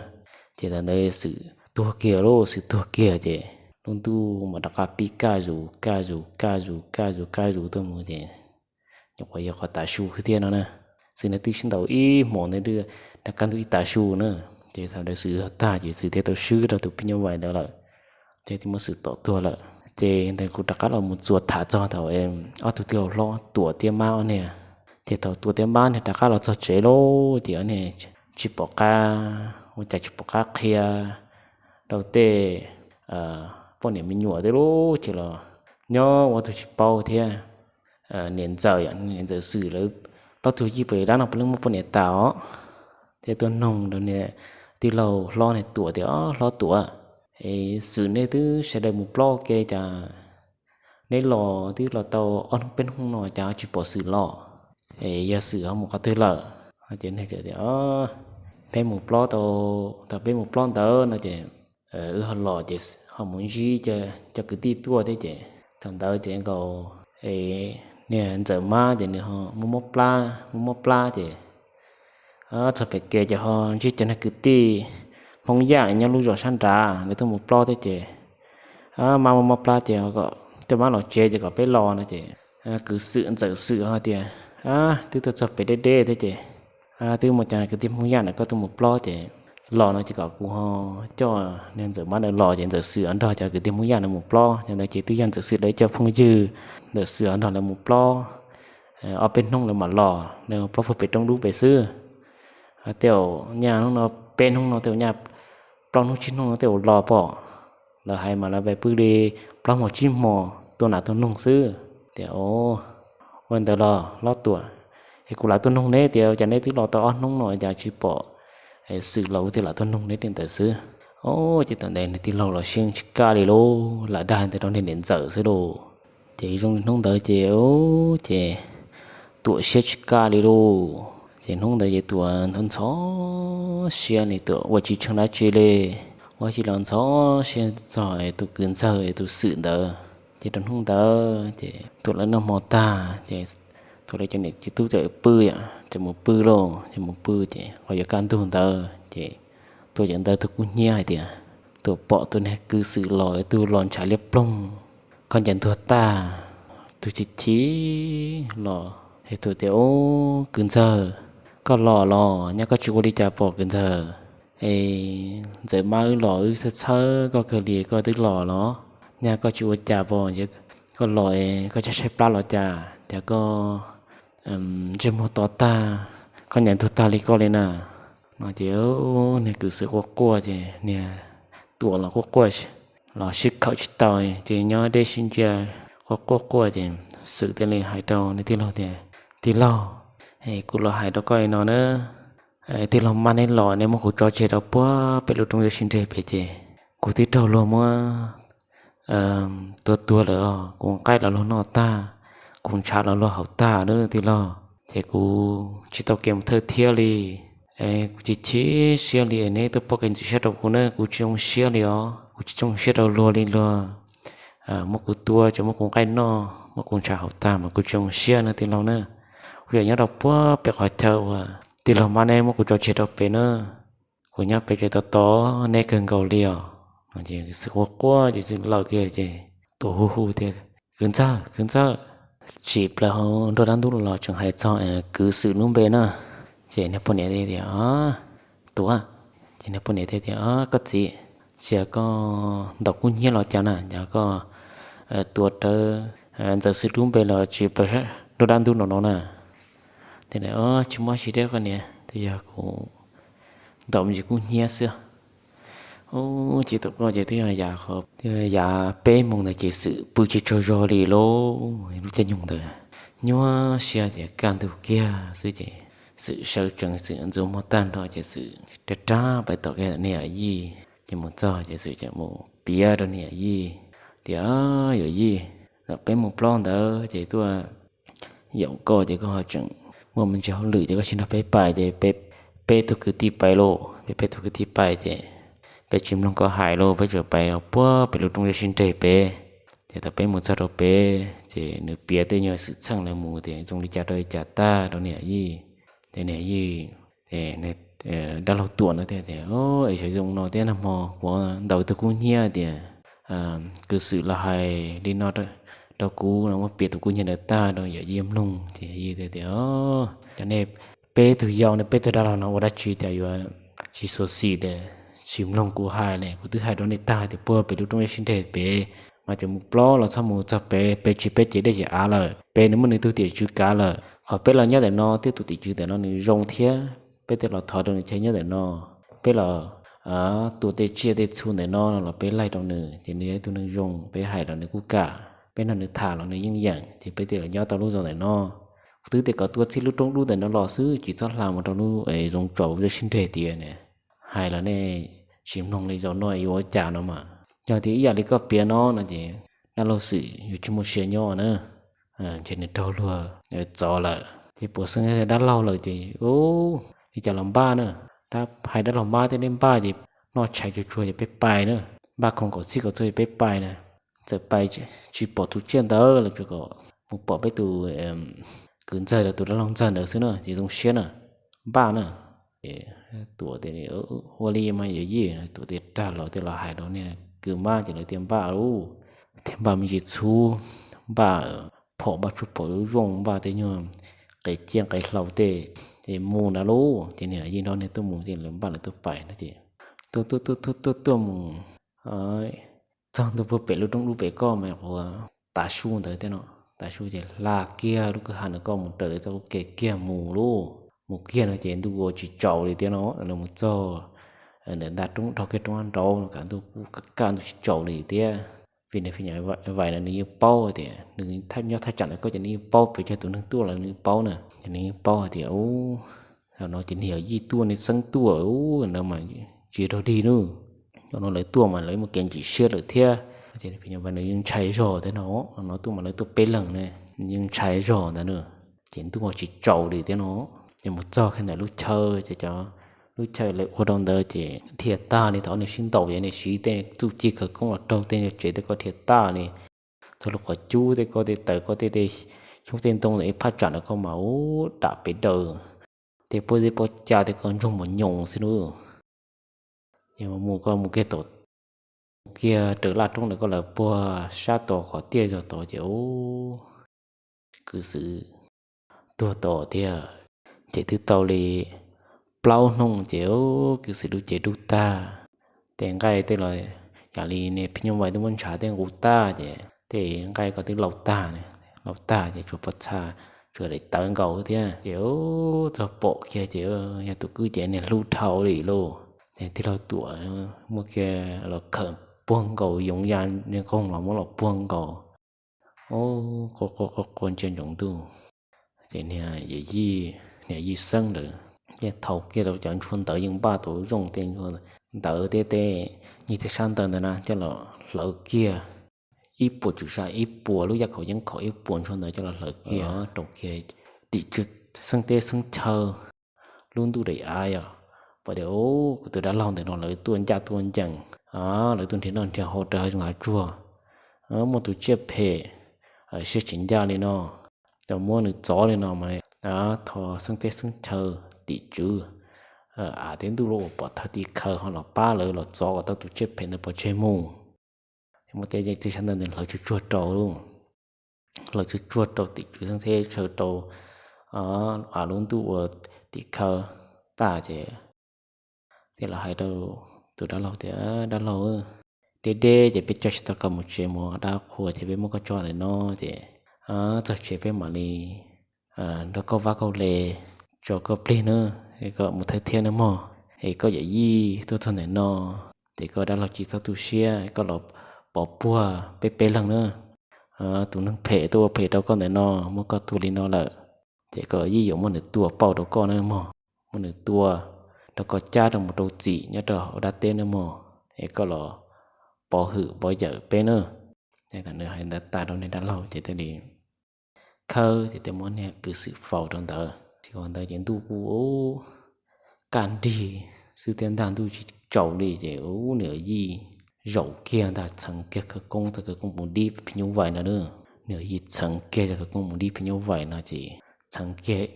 Ces thaum ntawd Xwm tuag kiag lauj, Xwm tuag kiag ces lub ntuj mam rov qab pib kaj zus kaj zus kaj zus kaj zus kaj zus tuaj mus ces nyuam qhuav yog qhov tav su thiab no na. Xwm nws twb sib ntaus ib hmos ntawd rov kaj ntug ib tav su na. Ces thaum ntawd Xwm tuag tag ces Xwm thiaj tau swb rau tus phim nyuj vais ntawd lawm, thiaj muab Xwm tom tuag lawm. Ces ntawd kuv rov qab los mus txuas tham txog thaum ob tug tij laug hlob Tuam thiab Mab ob niag. Ces thaum Tuam thiab Mab niag rov qab los txog tsev lauj, ces ob niag tsis pom qab, ua cas tsis pom qab qhia rau tej poj niam me nyuam thiab lauj, ces los nyob ua tug tsis paub thiab. Niam ntxawm, niam ntxawm Xwm lawv plaub tug yij pem dab no puav leej muaj poj niam tas os. Thiaj tuaj noog rau niag tij laug hlob niag Tuam tias, Ob, hlob Tuam, es Xwm nej twb sawv daws mus plob ke cas neb los twb los tau ob hnub peb hnub no cas ho tsis pom Xwm los? Es yog Xwm ho mus qhov twg lawm? Ces nws tias, Peb mus plob tau, thaum peb mus plob ntawd no ces wb ho los ces ho mus ntsib cov kwv tij tuaj thiab ces thaum ntawd ces nkaus niag ntxawm Mab ces nws ho muaj mob plab, muaj mob plab ces txog pem ke ces ho ntsib cov niag kwv tij Hmoob Yaj nyob lub zos sab nrad lawv tuaj mus plob thiab ces Mab muaj mob plab ces coj Mab los tsev ces kom peb los no ces kwv Xwm, ntxawm Xwm ho tias, Twb tuaj txog pem deb deb thiab ces twb muaj cov kwv tij Hmoob Yaj na, koj tuaj mus plob ces los no ces kom kuv ho coj niag ntxawm Mab ntawd los. Ces ntxawm Xwm nrog cov kwv tij Hmoob Yaj na mus plob. Yog ntawd ces twb yog ntxawm Xwm lawv cov phooj ywg, ntxawm Xwm nrog lawv mus plob ob peb hnub lawv mam los, lawv plob puag pem roob dub pem xwb. Tej zaum nyaj hnub no, peb hnub no tej zaum nyaj, plaub hnub tsib hnub no tej zaum los pom. Lawv hais mas lawv pais pw li plaub hmos tsib hmos tua nas tua noog xwb. Tias, Ua ntawd los hlob Tuam, es kuv lam tuaj noog neb tias cas neb twb los tau ob hnub no cas tsis pom Xwm los, kuv thiaj lam tuaj noog neb li ntawd xwb. Ces thaum ntawd niag tij laug los siab tsis kaj li lauj, lam dag ntawd rau niag niam ntxawm xwb lauj. Ces zoo li hnub ntawd ces, ces Tuam siab tsis kaj li lauj. Ces hnub ntawd ces Tuam ntxhov siab li, Tuam ua tsis tsheej dab tsi li, ua tsis los ntxhov siab txog tus kwv ntxawg tus Xwm ntawd. Ces rau hnub ntawd ces Tuam lawv noj hmo tag ces Tuam lawv cov niam txiv tub txawm pw, ces mus pw lauj, ces mus pw ces qhov yuav kaj ntug ntawd ces Tuam txawm ntawd tus kub hnyiab hais tias Tuam pom tus niag kwv Xwm los, tus los ntshav liab ploog, khaub ncaws ntuag tag, tus chim chim los. Tuam tias, Ub, kwv ntxawg, koj los los, nyaj koj tsis ua li cas pom kwv ntxawg. Es ntxawm Mab wb los wb txhawj txhawb koj kawg li, koj twb los los, nyaj koj tsis ua cas pom, koj los koj tshaib tshaib plab los cas, cas koj ntsej muag to tag, khaub ncaws ntuag tag li koj li na. No ces niag kwv Xwm quaj quaj ces niag Tuam los quaj quaj los sib khawm tsis tau, ces nyob deb sib ntsia quaj quaj quaj ces Xwm thiaj li hais rau niag tij laug tias, Tij laug, kuv los hais rau koj li no na, tij laug Mab neb los neb muab kuv tso tseg rau puag pem lub roob yuav sib nreg pem ces kuv twb raug luag muab tua tuag lawm os, kuv nqaij los luag noj tag, kuv ntshav los luag haus tag na tij laug, ces kuv tsis tau kev mus thawj thiab li. Kuv chim chim siab li, neb tuaj pub kev ntxim siab rau kuv na, kuv tsis zoo siab li os, kuv tsis zoo siab rau luag li, luag muab kuv tua ces muab kuv nqaij noj, muab kuv ntshav haus tag mas kuv tsis zoo siab na tij laug na. Kuv yuav nyob rau puag pem qhov chaw uas tij laug Mab neb muab kuv tso tseg rau pem na, kuv nyob pem ces tos tos neb kawg nkaus li os. Xwm quaj quaj ces Xwm lawm kiag ces Tuam hu hu tias, Kwv ntxawg, kwv ntxawg. Tsim plaws hauv nruab dab ntub los tseem hais txog kwv Xwm lub npe na. Ces niag poj niam tias, Tuam. Ces niag poj niam thiaj tias, Koj txiv, cia koj ntaus kub hnyiab los cas na, cas koj tuav rawv ntxawm Xwm lub npe los tsim plaws nruab dab ntub no no na? Tsis muaj dab tsi thiab koj niam, twb yog kuv ntaus me ntsis kub hnyiab xwb. Ub, ces tus koj ces twb yog yav, twb yog yav peb moos ntawd ces Xwm pw tsis tsaug zog li lauj. Lub caij nyoog ntawd nyuaj siab ces kaj ntug kiag xwb ces Xwm sawv tsees, Xwm ntxuav muag tag nrho ces Xwm rag rag pais tom kiag niag yawm yij. Ces mus txog ces Xwm mus piav rau niag yawm yij tias, Yawm yij, peb mus plob ntawd ces tuaj yaum koj ces koj ho tseem muaj me ntsis hauj lwm ces koj tsis nrog peb pais ces peb, peb tug kwv tij pais lauj. Peb, peb tug kwv tij pais ces peb tsis mloog koj hais lauj, peb tsuas pais puag pem lub roob zeb sib nreg pem. Ces thaum peb mus txog rau pem ces nws piav tej nyuag xwm txheej lawv mus tias zoo li cas rau li cas tag rau niam yij. Ces niam yij, dab laug Tuam no thiaj tias, Es xyov zoo no thiab, nag hmo kuv ntaus tug kub hnyiab tias kwv xwm los hais li no rau kuv no, muab piav tus kub hnyiab ntawd tag rau yawm yij mloog. Ces yawm yij tias, Cov nej peb tug yau ne, peb tug dab laug no ua dab tsi cas yuav tsis xyuam xim tias tsis mloog kuv hais ne? Kuv twb hais rau nej tag tias puag pem lub roob zeb sib nreg pem mas tseem mus plob los txhob mus txog pem, pem tsis peb ces dej ces av lawm, pem nws muaj nws tug tim tswv kav lawm. Qhov peb los nyob ntawm no thiab tus tim tswv ntawm no nws zoo thiab, peb thiaj los thov rau nws chaw nyob ntawm no. Peb los tua tej tsiaj tej txhu ntawm no los peb laij rau nws ces nws yog ib tug neeg zoo, peb hais los nws kuj kam. Peb nrog nws tham los nws yeej yeem, ces peb thiaj los nyob tau lub zos ntawm no. Kuv twb tias kom tua txij lub roob dub ntawm no los xwb, tsis txhob hla mus rau lub zoov tsaus zeb sib nreg tiag ne. Hais los nej tsis mloog li, zaum no yuav ua cas no mas. Yog tias ib yam li koj piav no no ces dab laug Xwm yuav tsis muaj sia nyob na. Ces nws raug luag txov lawm ces puas xeeb dab laug lawm ces, u, li cas los npaj na. Hais dab laug Mab thiab, neb npaj ces noj tshais tsuag tsuag ces peb pais na. Npaj khoom kom txhij kom txhua ces peb pais na. Txawm pais tsis pom tus tsiaj ntawd los tsuas kom mus pom peb tus kwv ntxawg rau tus dab laug ntxawg ntawd xwb na ces zoo siab na, npaj na. Ces Tuam tias, Ua li mas yawm yij. Tuam thiaj rag los thiaj los hais rau niag kwv Mab ces lawv thiaj npaj lauj, thiaj npaj me ntsis txhuv, npaj phom, npaj tsuj phom zoo, npaj tej nyuag qe ciaj qe hlau tej, ces mus ntawd lauj. Ces niag yij nrog niag tuaj mus ces lawv npaj lawv tuaj pais no ces tuaj tuaj tuaj tuaj tuaj mus txog ntua puag pem lub roob dub pem koj mas ua tav su ntawd thiab no. Tav su ces hla kiag lub kwj ha ntawd koj mus raws li txoj kev kiag mus lauj. Mus kiag no ces ntuj ua tsis tsaus li thiab no. Lawv mus txog ntawm nta roob, dhau kiag roob nraud no kav ntuj kuj kaj ntuj tsis tsaus li thiab. Vim nws phim nyuj vais no nws yeej paub tias nws nyob thaj tsam ntawd koj ces nws yeej paub, pes tsawg tus neeg tuaj los nws yeej paub na. Ces nws yeej paub hais tias, u, no ces niag yawm yij tuaj, niag xeeb tuaj, u, no mas tsis raug dig nawb. Cov no lawv tuaj mas lawv muaj kev ntsim siab lawm thiab. Ces phim nyuj vais nws yeej ntshai zog thiab no. No tuaj mas lawv tuaj peb leeg ne, yeej ntshai zog ntawd na. Ces ntuj tsis tsaus li thiab no. Ces mus txog kiag ntawm lub chaw ces cov, lub chaw lawv ua rau ntawd ces dhia tag li. Thaum nej sib ntaus ces nej siv tej txuj ci khawv koob los raug tej tsev tej ko dhia tag li. Txog lub qhov cub tej ko, tej taws ko, tej tej xyoob tej ntoo ntawm ib phab tsam ntawd ko mas u, dam pes daws. Tej pob zeb pob ca tej ko ntsoog mos nyoos xwb nawb. Ces mus ko mus kiag tom, mus kiag raws laj roob ntawd ko lawm puag sab tod qhov tiaj zog tod ces u, kwv Xwm tuag tod thiab. Ces twb tau li plaub hnub ces u, kwv Xwm lub cev dub tag. Tej nqaij tej los yam li niag phim nyuj vais twb muab ntshav tej nqus tag ces tej nqaij ko twb lau tag, lau tag ces tsuas pob txha, tsuas daim tawv nkaus thiab. Ces u, txog pom kiag ces yog tus kwv ces niag hlub dhau li lauj. Ces tij laug Tuam muab kiag los khawm puag nkaus, yoov ya niag nqoog los muab los puag nkaus. Quaj quaj quaj quaj ntsia ntsoov ntuj. Ces niag yawm yij, niag yij xeeb ntawd thiaj thau kiag rau cov ntshua ntawv, yeej npaj tau zoo tej ntshua ntawv thiab tej nyuag tej sab ntawv ntawd na coj los hlawv kiag ib puas tswm sa, ib puas lub yaj khaum yeeb khaum, ib puas ntshua ntawv coj los hlawv kiag rau kiag tim tswv xeeb teb xeeb chaw. Lub ntuj daim av yog pom tias kuv tus dab laug ntawm no lawv tuaj ncaj tuaj ncees, lawv tuaj nrhiav noj nrhiav haus raws hav zoov hav tsuag, muaj tus tsiaj phem siab tsis ncaj li no, muab nws txov li no mas thov xeeb teb xeeb chaw, tim tswv av thiab ntuj los uas pom thawj tim khawv ho los pab lawv los txov kom tau tus tsiaj phem ntawd pov tseg mus. Muab tej txiv sab ntawd hlawv tsuag tsuag rau, hlawv tsuag tsuag rau tim tswv xeeb teb chaw rau av lub ntuj uas tim khawv tag ces thiaj los hais rau tus dab laug tias, Dab laug, deb deb ces peb coj tsis tau koj mus tsev, mus dab qhua ces peb muab koj tso ntawm no ces txog tsev peb mam li nrog koj vaj koj le tso koj plig nawb, koj mus thawj thiab nawb mog. Es koj yawm yij tuaj txog ntawm no ces koj dab laug tsis txhob tu siab, koj los pov puag peb peb leeg nawb. Tus neeg phem tuaj ua phem rau koj ntawm no muab koj tua li no lawm, ces koj yij yuav muab nws tua pauj rau koj nawb mog, muab nws tua rau koj cab rau mus rau txim nyob rau hauv dab teb nawb mog. Es koj los pov hwm pov yawm peb nawb. Nws hais ntawd tas rau niag dab laug ces thiaj li khawb ces thiaj muab niag kwv Xwm faus rau ntawd. Ces ua ntawd ces ntuj kuj kaj nrig, xwb thiab ntag, ntuj tsis tsaus li ces ub, nws yij zaum kiag ntag, txheev kiag khawv koob, txoj khawv koob mus dib phim nyuj vais no na. Nws yij txheev kiag txoj khawv koob mus dib phim nyuj vais no ces txheev kiag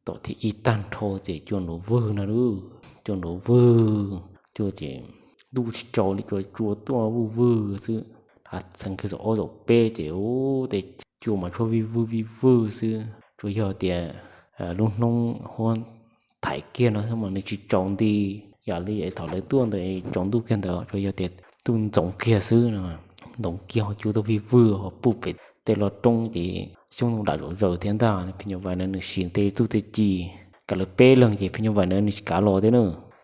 tom thib ib tag nrho ces cua nrov vwg no lauj, cua nrov vwg, cua ces ntuj tsis tsaus li, cua cua tuaj vwg vwg xwb. Txheev kiag zaum ob zaum peb ces ub, tej cua mas tshuav vij vwg vij vwg xwb, tsuas yog tias lub hnub huab thaiv kiag no mas nws tsis tsaus nti yam li thaum lawv tuaj ntawd tsaus ntuj kiag ntawd, tsuas yog tias ntuj ntxoov kiag xwb no, ntxoov kiag ho cua tuaj vij vwg ho puj pem tej loj roob ces xyoob ntoo dam zom zaws thiab ntag. Phim nyuj vais na nws siv tej txuj tej ci kav lawv peb leeg ces phim nyuj vais na nws tsis kav los thiab na.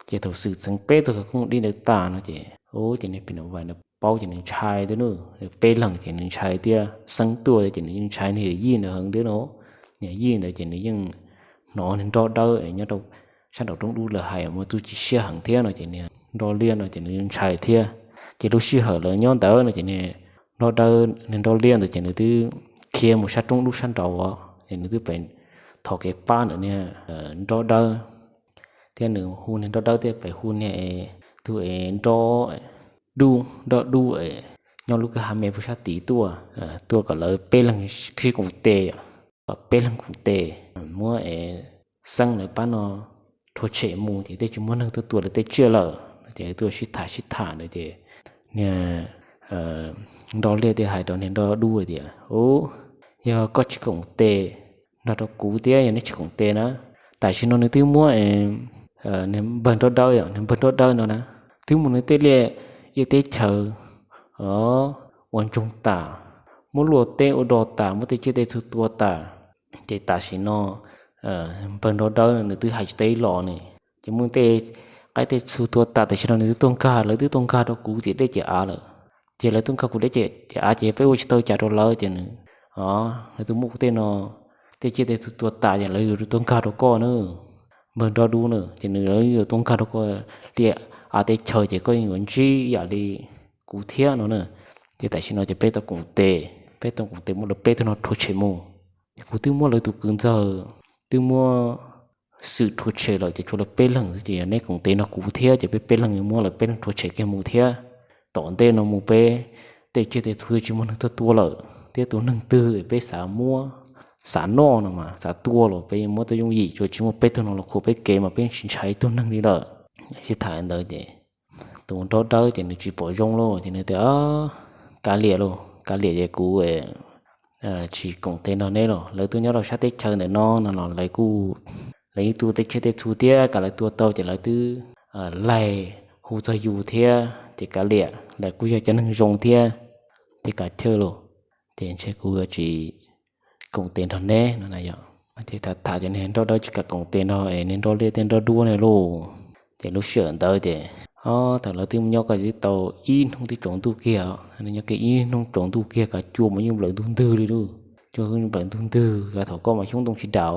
Ces thaum Xwm txheev peb txoj khawv koob dib ntawd tas no ces ub, ces niag phim nyuj vais na paub ces nws ntshai thiab na. Peb leeg ces nws ntshai thiab, Xeeb tuaj ces nws yeej ntshai niag yij ntawd heev thiab no. Niag yij ntawd ces nws yeej hnov niag nroj dawb nyob rau sab nraum roob dub lawv hais muaj txuj ci siab heev thiab no ces niag nroj liab no ces nws yeej ntshai thiab. Ces lub sij hawm lawv nyob ntawd no ces niag nroj dawb, niag nroj liab ntawd ces nws twb khiav mus sab roob dub sab nraud os, ces nws twb pem thov kev pab ntawm niag nroj dawb thiab nws hu niag nroj dawb thiab pem hu niag tus es nroj dub, nroj dub es nyob lub kwj ha me puag sab tid tuaj, tuaj kom lawv peb leeg sib koom tes, kom peb leeg koom tes muab es Xeeb lawv pab no rhuav tshem mus ces thiaj tsis muaj neeg tuaj tua lawv tej tsiaj lawm no. Ces tuaj sib tham sib tham ntawd ces niag nroj liab thiaj hais rau niag nroj dub tias, Ub, yog koj tsis koom tes nrog rau kuv thiab yog neb tsis koom tes na, tam sim no nws twb muab npawg nroj dawb, nws npawg nroj dawb no na, twb muab nws tej liaj iab teb chaws ua ntsoog tas, muab luaj teb ua do tas, muab tej tsiaj tej txhu tua tas. Ces tam sim no npawg nroj dawb nws twb hais tsis tau ib los ne, ces muab tej qaib tej txhu tua tas, tam sim no nws twb tuaj nkag, lawv twb tuaj nkag rau kuv ciam dej ciam av lawm. Ces lawv tuaj nkag kuv dej ciam av ces peb ua tsis tau cas rau lawv ces nws, lawv twb muab kuv tej no, tej tsiaj tej txhu tua tas ces lawv yuav tuaj nkag rau koj na, npawg nroj dub na, ces nws, lawv yuav tuaj nkag rau koj liaj av teb chaws ces koj yeej yuav ntsib yam li kuv thiab no na. Ces tam sim no ces peb tau koom tes, peb tau koom tes muab lawv peb tug no rhuav tshem mus. Ces kuv twb muab lawv tus kwv ntxawg, twb muab Xwm rhuav tshem lawm ces tshuav lawv peb leeg xwb, ces yog neb koom tes nrog kuv thiab ces peb peb leeg muab lawv peb leeg rhuav tshem kiag mus thiab. Tom ntej no mus peb tej tsiaj tej txhu twb tsis muaj neeg tuaj tua lawm thiab, tus neeg twg peb xav muab, xav noj no mas xav tua los peb muab tau yooj yim, tsuas tsis muaj peb tug no los khuam peb kev mas peb tsis ntshai ib tug neeg li lawm. Sib tham ntawd ces tus nroj dawb ces nws tsis pom zoo lauj, ces nws tias, Kav liam lauj, kav liam ces kuv tsis koom tes nrog neb los. Lawv tuaj nyob rau sab teb chaws ntawm no no los lawv kuj, lawv yeej tua tej tsiaj tej txhu thiab, kav lawv tua tau ces lawv twb laig hu txog yus thiab, ces kav liam, lawv kuj yog cov neeg zoo thiab, ces kav chawj lauj, ces ntshe kuv yuav tsis koom tes nrog neb no na yom. Ces tham tham ces niag nroj dawb tsis kam koom tes nrog es niag nroj liab thiab nroj dub ne lauj. Ces lub sij hawm ntawd ces, o, thaum lawv twb mus nyob ko twb tau ib hnub twb tsaus ntuj kiag, nyob kiag ib hnub tsaus ntuj kiag kav cua mas yeej nplawm ntug ntwg li lauj. Cua yeej nplawm ntug ntwg, kav thaum ko mas xyoob ntoo tsis dam,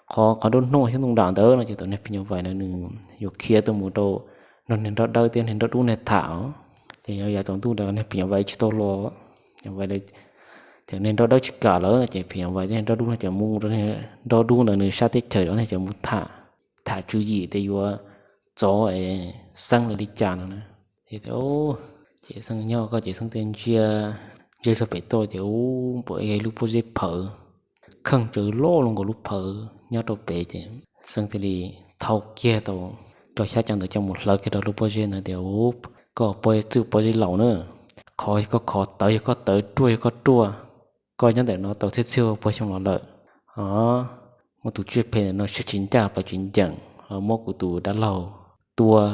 qhov, qhov nruab hnub xyoob ntoo dam ntawd no ces thaum niag phim nyuj vais na nws yuav khiav tuaj mus rau nrog niag nroj dawb thiab niag nroj dub niag tham, ces yog yav tsaus ntuj ntawd niag phim nyuj vais tsis tau los. Ces niag nroj dawb tsis kam lawm ces phim nyuj vais thiab niag nroj dub no ces mus rau niag nroj dub ntawd nws sab teb chaws rau niag ces mus tham, tham tswv yim tias yuav txov es Xeeb lawv li cas no na. Ces, ces Xeeb nyob ko ces Xeeb thiaj ntsia, ntsia txog pem toj ces ub, pom ib lub pob zeb phawv, kheej tsawv loj loj nkaus lub phawv nyob rau pem ces Xeeb thiaj li thau kiag tau cov xyab cov ntawv coj mus hlawv kiag rau lub pob zeb ntawd tias, Ub, koj pob zeb txwj pob zeb laus na, khov yog koj khov, tawv yog koj tawv, ruaj yog koj ruaj, koj nyob ntawm no tau txhiab txhiab pua xyoo los lawm. O, muab tus tsiaj phem ntawm no siab tsis ncaj plaws tsis ncees, muab kuv tus dab laug tua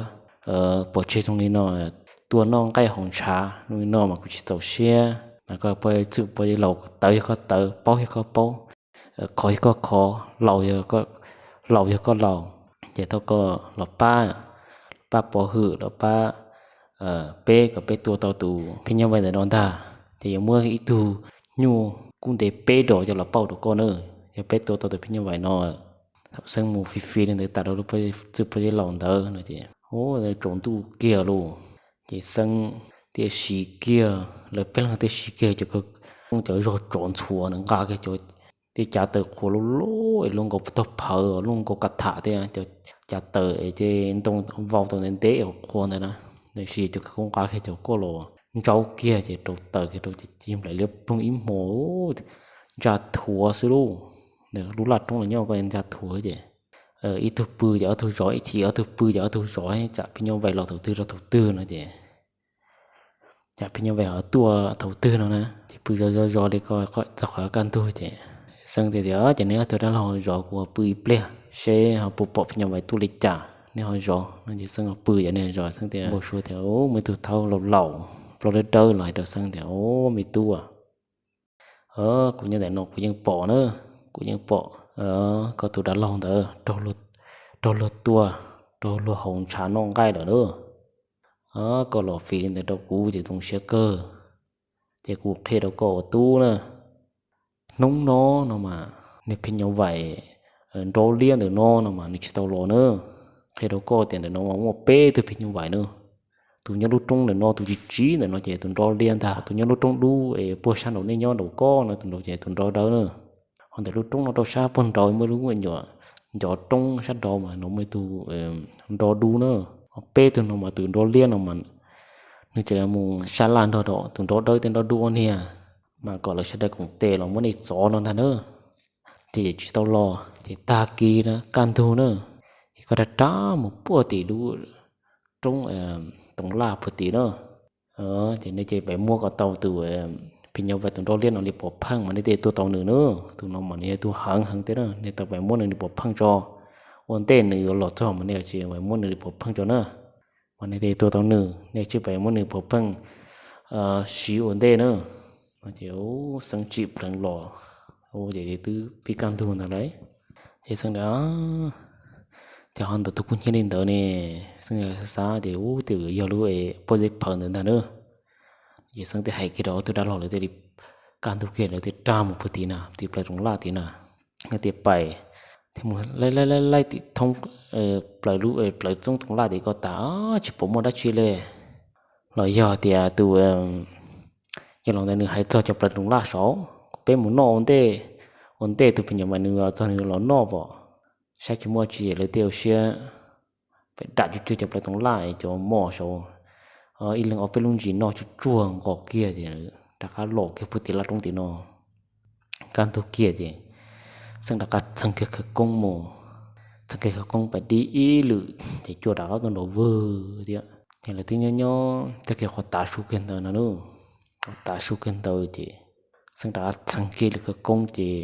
pov tseg zoo li no, tua noj nqaij haus ntshav zoo li no mas kuv tsis txaus siab. Mas koj pob zeb txwj pob zeb laus, tawv yog koj tawv, paub yog koj paub, khov yog koj khov, laus, laus yog koj laus, ces thov koj los pab, pab pov hwm los pab peb kom peb tua tau tus phim nyuj vais ntawm no ntag. Ces yuav muab ib tug nyuj kub ntev peb dos coj los pauj rau koj na. Yog peb tua tau tus phim nyuj vais no, thaum Xeeb mus fi fi li ntawd tas rau lub txwj pob zeb laus ntawd no ces, o, tsaus ntuj kiag lauj. Ces Xeeb thiaj siv kiag, lawv peb leeg thiaj siv kiag cov, cov zog tsov ntxhuav nqa kiag cov, tej cav taws qhuav loj loj es luaj nkaus tog phawv, luaj nkaus ka tham thiab, cov cav taws es ces ntoo vau tau ntev ntev qhuav ntawd na. Tiam sis cov khawv koob nqa kiag cov koj los ntsaub kiag ces rau taws kiag rau ces cig nplaim liab ploog ib hmo, ntsa thuav xwb lauj. Lub laj roob los nyob koj ntsa thuav ces ib tug pw ces ob tug zov, ib chim ob tug pw ces ob tug zov, tsam phim nyuj vais los thaum twg rau thaum twg no ces tsam phim nyuj vais ho tuaj thaum twg no na, ces pw zov zov zov li ko txog qhov kaj ntug ces Xeeb tias, Ces neb ob tug dab laug zov, kuv pw ib pliag seb ho puas pom phim nyuj vais tuaj li cas, neb ho zov no. Ces Xeeb pw ces neb zov. Xeeb tias, npau suav tias muaj ib tug thaub laus laus plaub dawb dawb los hais rau Xeeb tias, Au, me tub, kuv nyob ntawm no kuv yeej pom na, kuv yeej pom koj tus dab laug ntawd raug luag tua, raug luag haus ntshav noj nqaij lawm na. Koj los fim li ntawd rau kuv ces zoo siab kawg. Ces kuv qhia rau koj ua tub na, hnub no no mas niag phim nyuj vais nrob liab ntawm no no mas nws tsis tau los na. Qhia rau koj tias ntawm no mas muaj peb tug phim nyuj vais na. Tus nyob lub roob ntawm no, tus tsiv tsiv ntawm no ces tus nrob liab ntag. Tus nyob lub roob dub es puag sab nraum nej nyob nraum ko no, tus nraud ces tus nrob dawb na. Ho ntawm lub roob no rau sab puag nraud muaj lub nyuam ncov roob sab nraud mas no muaj ib tug nrob dub na. Peb tug no mas tus nrob liab no mas nws tseem mus sab laj nrog rau tus nrob dawb thiab nrob dub ob niag, mas kom lawv sawv daws koom tes los muab nej txov no ntag na. Ces tsis tau los ces tag kis na, kaj ntug na, ces koj rov rov mus puag tim lub roob Toov Laj puag tim na. Ces nej ces pem muab kom tau tus phim nyuj vais tus nrob liab no li pov pheej mas nej thiaj tuaj tau nws na. Tus no mas nws yog tus heev heev thiab na, nej tau pem muab nws li pov pheej tso. Ua ntej nws yuav los txog mas nej tsis pem muab nws li pov pheej tso na, mas nej thiaj tuaj tau nws. Nej tsis pem muab nws pov pheej siv ua ntej na. Ces Xeeb tsim pleev los, ces twb pib kaj ntug ntag lauj. Ces Xeeb tias, Ces ho ntawm tus kub hnyiab li ntawd ne? Xeeb xav xav ces ub, twb yog lub pob zeb phawv ntawd ntag na. Ces Xeeb thiaj hais kiag rau ob tug dab laug, lawv thiaj li kaj ntug kiag, lawv thiaj rag mus puag tim na, tim plawv Toov Laj tim na. Lawv thiaj pais, thiaj mus laij laij laij tim thoob plawv lub plawv txoob Toov Laj tim ko tas, tsis pom muaj dab tsi li. Los yog tias tus yawg laus ntawd nws hais txog cov plawv Toov Laj saud, peb mus noj ua ntej, ua ntej tus phim nyuj vais nws txog nws los noj pom, saib tsis muaj tsi lawv thiaj ua siab pem dam cuag cuag cov plawv Toov Laj cov mos saud, ib leeg ob peb lub ntsis noj tsuag tsuag nqos kiag ces rov qab los kiag puag tim laj roob tim no. Kaj ntug kiag ces Xeeb rov qab txheev kiag khawv koob mus, txheev kiag khawv koob pais dib ib lwm ces cua rov qab tuaj nrov vwg thiab. Ces lawv twb nyob nyob tag kiag qhov tav su kiag ntawd no lauj, qhov tav su kiag ntawd ces Xeeb rov qab txheev kiag lwm khawv koob ces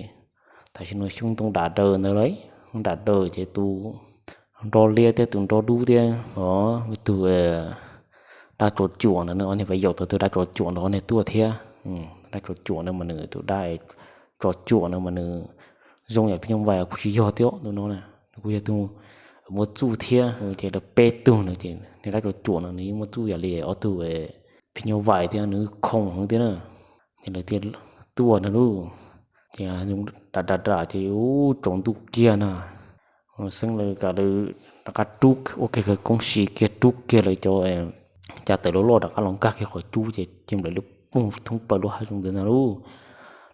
tam sim no xyoob ntoo dam daws ntawd lauj, ntoo dam daws ces tus nrob liab thiab tus nrob dub thiab os, tus dab tsov cuam ntawd, ob niag pais yaum tau tus dab tsov cuam ntawd ob niag tuaj thiab. Dab tsov cuam ntawd mas nws tus dab tsov cuam ntawd mas nws zoo yam phim nyuj vais kuj tsis yog thiab tus no, nws kuj yog tus muaj txuj thiab. Ces lawv peb tug no ces niag dab tsov cuam no nws yeej muaj txuj yam li ob tug phim nyuj vais thiab, nws khoom heev thiab na. Ces lawv thiaj tuaj no lauj, ces da da da ces ub tsaus ntuj kiag na. Xeeb lawv kam lawv rov qab rub ua kiag khawv koob, siv kiag rub kiag lawv cov caj tawm loj loj rov qab los nkag kiag qhov cub ces cia nplaim lub ploog thoob plaws lub hav zoov ntawd ntag lauj.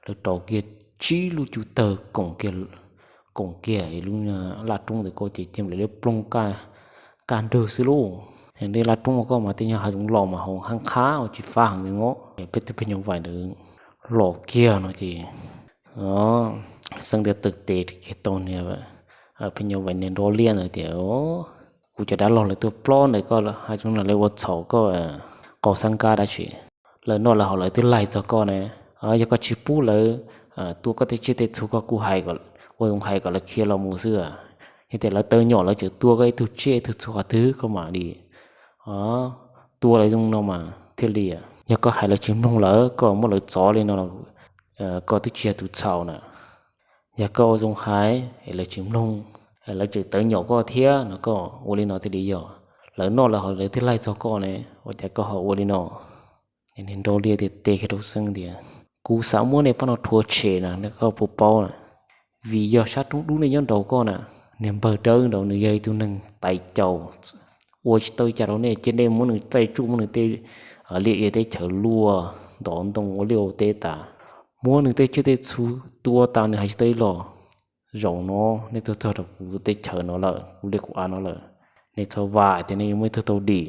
Lawv rau kiag tsib lub cub tawg koom kiag, koom kiag lub laj roob ntawd ko ces cia nplaim lub ploog kaj nrwg xwb lauj. Tej laj roob ko mas tej nyuag hav zoov los mas haus qhab qhab ua tsis fab heev li os. Peb tug phim nyuj vais ntawd los kiag no ces Xeeb thiaj taw tes kiag tau niag phim nyuj vais niag nrob liab ntawd tias, Kuv cov dab laug lawv tuaj plob ntawm koj hav zoov no lawv ua txhaum koj qau xab nkab dab tsi? Lawv noj lawv haus lawv twb laig txog koj ne. Yog koj tsis pub lawv tua koj tej tsiaj tej txhu, koj kuj hais, ua zoo hais kom lawv khiav los mus xwb. Yog tias lawv tawv nyom lawv tseem tua koj ib tug tsiaj ib tug txhu qhov twg koj mam li tua lawv zoo no mas thiaj li. Yog koj hais lawv tsis mloog lawm, koj muab lawv txov li no, koj twb tsis yog tus txhaum na. Yog koj ua zoo hais es lawv tsis mloog, lawv tseem tawv nyom koj thiab no, koj ua li no thiaj li yog. Lawv noj lawv haus lawv twb laig txog koj ne, ua cas koj ho ua li no? Niag nrob liab thiaj teb kiag rau Xeeb tias, Kuv xav muab nej pab no rhuav tshem na, nej koj puas paub na? Vim yog sab roob dub nej nyob nraud ko na, niag npawg dawb nraud nws yog ib tug neeg tais caus, ua tsis tau li cas rau nej, cia nej muab nws txaij tsuj, muab nws tej liaj ia teb chaws luaj, ntov ntoo ua liaj ua teb tas, muab nws tej tsiaj tej txhu tua tas nws hais tsis tau ib los. zaum no nej tuaj txog rau kuv teb chaws no lawm, kuv liaj kuv av no lawm, nej txhob vam tias nej yuav muaj ib tug tau dim.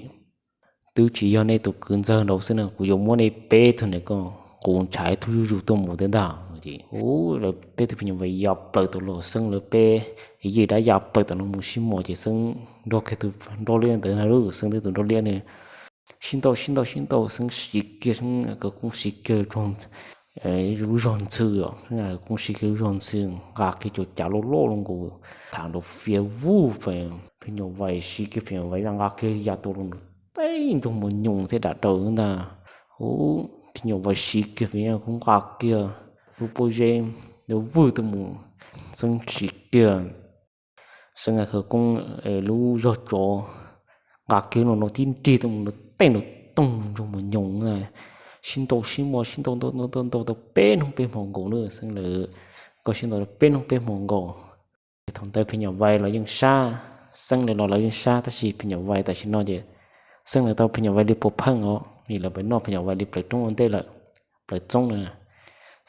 Twb tsis yog nej tus kwv ntxawg nraud xwb no, kuv yuav muab nej peb tug ntawm ko quv ntshav ib tug zuj zus tuaj mus thiab ntag. Ces lawv peb tug phim nyuj vais ya plaws tau los, Xeeb lawv peb yij dab ya plaws tau los mus sib mos ces Xeeb nrog kiag tus nroj liab ntawd na, Xeeb thiab tus nroj liab ne sib ntaus sib ntaus sib ntaus, Xeeb siv kiag, Xeeb Kawg Koob siv kiag lub zog ntxhw os, Xeeb Kawg Koob siv kiag lub zog ntxhw nqa kiag cov cav loj loj los nkaus, tham nrov fiav vuj pes. Phim nyuj vais siv kiag, phim nyuj vais nqa kiag ya tau los nrov teb nroog mos nyoos thiab dam daws ntag. Ub, phim nyuj vais siv kiag, phim nyuj vais nqa kiag lub pob zeb, lub vwj tuaj mus, Xeeb siv kiag Xeeb Kawg Koob lub zog tsov, nqa kiag no no tib nrig tuaj mus nrov teb nrov toog nroog mos nyoos na. Sib ntaus sib mos sib ntaus ntaus ntaus ntaus tau peb hnub peb hmo nkaus na, Xeeb lawv ko sib ntaus tau peb hnub peb hmo nkaus. Ces thaum ntawd phim nyuj vais los yeej sab, Xeeb lawv los lawv yeej sab, tab sis phim nyuj vais tam sim no ces Xeeb lawv tau phim nyuj vais li puas pheej os, vim lawv pem noj phim nyuj vais li plawv roob ua ntej lawm, plawv txoob na.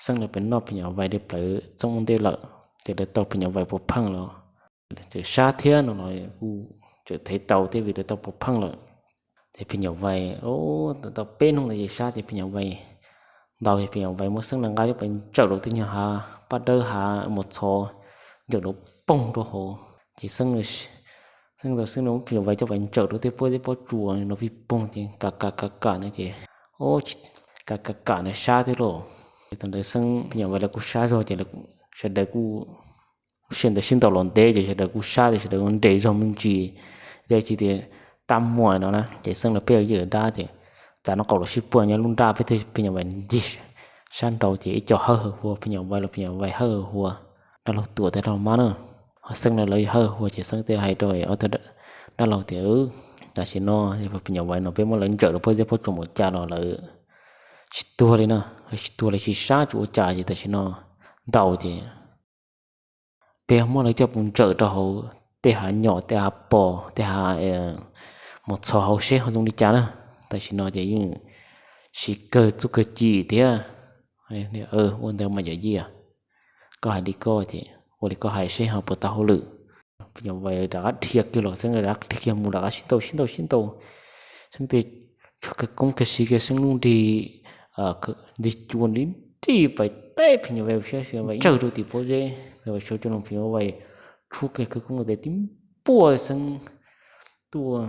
Xeeb lawv pem noj phim nyuj vais li plawv txoob ua ntej lawm, ces lawv tau phim nyuj vais puas pheej los tseem sab thiab no los kuj tseem thev tau thiab vim lawv tau puas pheej lawm. Ces phim nyuj vais, tau peb hnub ntawd ces sab ces phim nyuj vais ntau, ces phim nyuj vais muab Xeeb lawv nqa coj pais ntsawm rau tej nyuag hav paj dawb, hav mos txhov, ntsawm rau poog rau hauv. Ces Xeeb, Xeeb tau Xeeb muab phim nyuj vais coj pais ntsawm rau tej pob zeb pob tsuas no vij poog ces kam kam kam kam ntawd ces, o, kam kam kam ntawd sab thiab lauj. Ces thaum ntawd Xeeb phim nyuj vais lawv kuj sab zog ces sawv daws kuj, sij hawm ntawd sib ntaus los ntev ces sawv daws kuj sab ces sawv daws kuj nres zog me ntsis, thiab tsis tias tab muaj no na. Ces Xeeb lawv peb yawm dab ces txav noj qaum los sib puag nyob lub nraj, peb tug phim nyuj vais ncig sab nraud ces ib co hawb hawv hua, phim nyuj vais los phim nyuj vais hawb hawv hua, dab laug tuam thiab dab laug mab na. Ho Xeeb lawv hawb hawv hua ces Xeeb thiaj hais rau ob tug dab laug tias, tam sim no phim nyuj vais no peb muab lawv ntsawm rau pob zeb pob tsuas mus cas los lawv tsis tuag li na, tsis tuag li, tsis sab tsis ua cas ces tam sim no ntau ces peb muab lawv coj mus ntsawm rau hauv tej hav nyom, tej hav pos, tej hav mos txhov hauv seb ho zoo li cas na. Tam sim no ces yeej siv kawg txuj kawg ci thiab. Ua ntawd mas yawm yij, koj hais li koj ces ua li koj hais seb ho puas tau hauj lwm. Phim nyuj vais rov qab dhia kiag los, Xeeb rov qab dhia kiag mus rov qab sib ntaus sib ntaus sib ntaus. Xeeb thiaj tshuav kawg koob kiag siv kiag Xeeb lub nrig, nrig cua nrig nrig pais teb phim nyuj vais, siab siab vais ntsawg rau tim pob zeb, phim nyuj vais sawv tsees los, phim nyuj vais tshuav kiag kawg koob tes tib npuaj Xeeb tuaj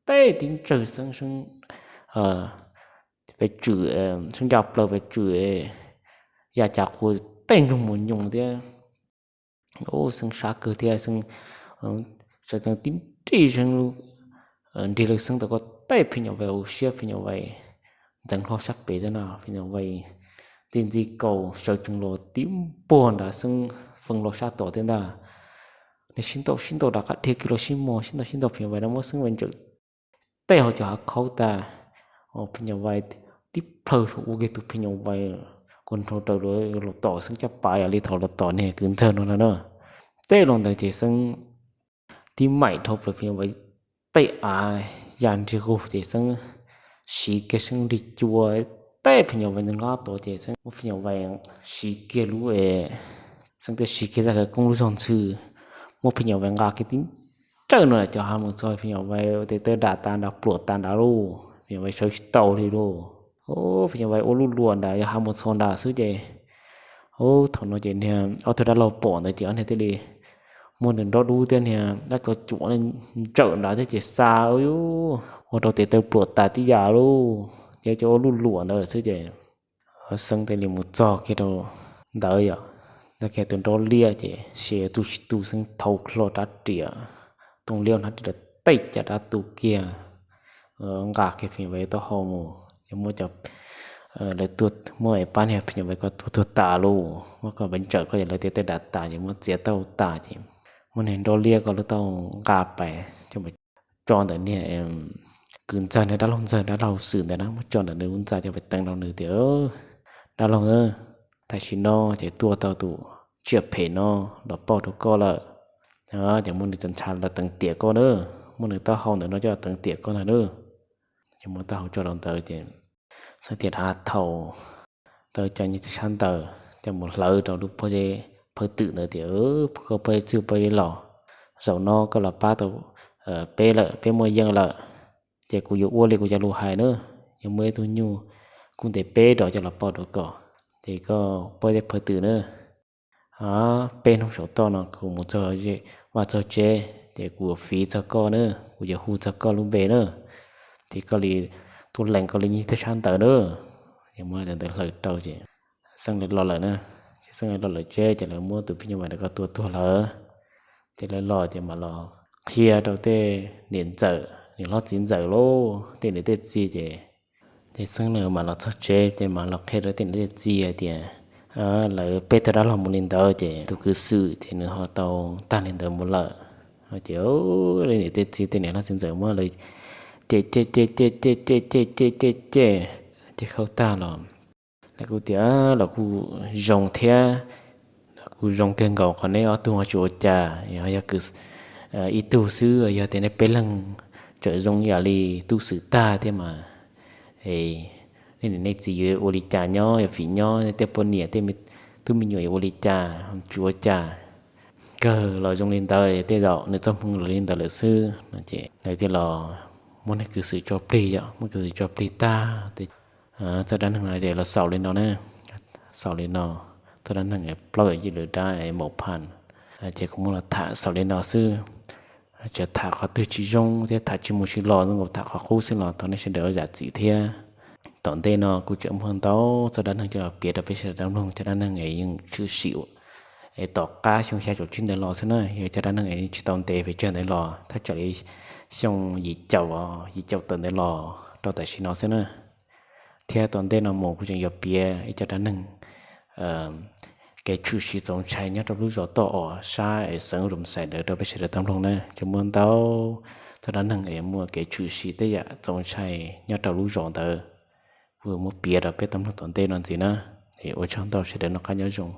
teb tib ntsawg Xeeb, Xeeb pes tsawm, Xeeb ya plaws pes tsawm ya cas qhuav teb nroog mos nyoos thiab. Xeeb sab kawg thiab, Xeeb sawv tsees tib nrig, Xeeb nrig lawm, Xeeb tau ko teb phim nyuj vais, ua siab phim nyuj vais ntxeev hlo sab pem thiab no, phim nyuj vais ntxi ntxi kaus sawv tsees los tib npuaj nrad, Xeeb feeb los sab tod thiab ntag. Nws sib ntaus sib ntaus rov qab dhia kiag los sib mos, sib ntaus sib ntaus, phim nyuj vais no muab Xeeb vais ntsawm teb hauv cov hav khaub tas, phim nyuj vais tib plhaw ua kiag tus phim nyuj vais kua nrho raws los tom Xeeb caj pas ib yam li thaum los tom niag kwv ntxawg no na. Teb los ntawd ces Xeeb tib maim dhau plaws phim nyuj vais tej av ya nrig zus ces Xeeb siv kiag Xeeb nrig cua teb phim nyuj vais ntxeev hlo tod ces Xeeb muab phim nyuj vais siv kiag lub, Xeeb thiaj siv kiag zaj khawv koob lub zog ntxhw, muab phim nyuj vais nqa kiag tib ntsawj no cov hav mus txog, phim nyuj vais tes taw dam tas nrad, pluam tas nrad lauj, phim nyuj vais sawv tsis tau li lauj. Phim nyuj vais ua luj luam nrad, yog hav mus txog nrad xwb ces, thaum no ces niag ob tug dab laug pom ntawd ces ob niag thiaj li muab nws nrob dub thiab niag dab ko cuam ntsawm nrad thiab ces xa ua rau tes taw pluam tas tib yam lauj, ces cov ua luj luam ntawd xwb ces Xeeb thiaj li mus txog kiag rau ntawd yom, txog kiag tus nrob liab ces sia tu tsis tu, Xeeb thau hlo rab riam, tooj liab hnab riam tej caj dab tu kiag, nqa kiag phim nyuj vais taub hau mus ces muab cov, lawv tuaj muab pab niag phim nyuj vais ko tua tuag tas lauj, muab ko vais ntsawm ko ces lawv tes taw dam tas ces muab txiav taub hau tas ces muab niag nrob liab ko lub taub hau nqa pais coj mus tso ntawm niag kwv ntxawg, niag dab laug ntxawg, dab laug xwm ntawd na, muab tso ntawm nws lub ntxa coj pais teev rau nws tias, Dab laug, tam sim no ces tuaj tau tus tsiaj phem no los pauj rau koj lawm, ces muab nws cov ntshav los teev tiam koj na, muab nws taub hau ntawm no coj los teev tiam koj ntag na. Ces muab taub hau tso rau ntawd ces Xeeb thiaj rov thau tau cov nyiaj txiag sab ntawd coj mus hlawv rau lub pob zeb phawj twm ntawd tias, Koj poj txwj poj los, zaum no koj los pab tau peb lawm, peb muaj yeej lawm, ces kuv yuav ua li kuv cov lus hais na. Yuav muaj ib tug nyuj kuj ntes peb dos coj los pov rau koj, ces koj poj thiab phawj twm na, peb hnub saum toj no kuv mus txog vaj txog tsev ces kuv yuav fiv txog koj na, kuv yuav hu txog koj lub npe na, ces koj li tub lees koj li nyiag tej sab ntawd na. Ces muab ntawd hlaws rau ces Xeeb lawv los lawm na. Ces Xeeb lawv los lawm tsev ces lawv muab tus phim nyuj vais ntawd tua tuag lawm. Ces lawv los ces mam los qhia rau tej niam ntxawm, niam hlob txiv ntxawm lauj, tej niam tej txiv ces, ces Xeeb lawv mam los txog tsev ces mam los qhia rau tej niam tej txiv tias, Lawv peb tug dab laug mus li ntawd ces tus kwv xwm ces nws ho tau tag li ntawd mus lawm. Ces niam tej txiv tej niam hlob txiv ntxawm muab lawv cem cem cem cem cem cem cem cem cem cem cem khau tag los, lawv kuj tias los kuj zoo thiab, kuj zoo kawg nkaus qhov neb ob tug ho tsis ua cas, yog ib tug xwb yog tias neb peb leeg tseem zoo ib yam li tub xwm tag thiab mas, nej niam nej txiv yuav ua li cas nyob, yuav fim nyob, tej poj niam tej tub me nyuam yuav ua li cas, tsis ua cas. Kawg los zoo li ntawd, tej zaum nws txoj hmoo los li ntawd lawm xwb no ces lawv thiaj los muab niag kwv xwm tso plig yom, muab kwv xwm tso plig tag, txoj dab neeg no ces los xaus li no na. Xaus li no, txoj dab neeg plaub yawm yij lwm dab es maum phas, ces kuv muab los tham xaus li no xwb. Tseem tham qhov twg tsis zoo thiab tham tsis mus tsis los, tham qhov qub xwb los thov nej sawv daws zam txim thiab. Tom ntej no kuv tseem muaj ntau txoj dab neeg coj los piav rau peb sawv daws tau mloog, cov dab neeg es yeej tshwm sim es tom qab xyoo xya caum tsib ntawd los xwb na, yog cov dab neeg es tsis tau ntev pes tsawg ntawd los, thaj tsam li xyoo yim caum, yim caum tawm ntawd los rau tam sim no xwb na. Thiab tom ntej no mus kuv tseem yuav piav ib co dab neeg kev tshwm sim txaus ntshai nyob rau lub zos Toj Os sab es xeev Loos Xais ntawd rau peb sawv daws tau mloog na. Ces muaj ntau txoj dab neeg es muaj kev tshwm sim tej yam txaus ntshai nyob rau lub zos ntawd, kuv muab piav rau peb tau mloog tom ntej no ntxiv na. Es ua tsaug ntau, sawv daws noj qab nyob zoo.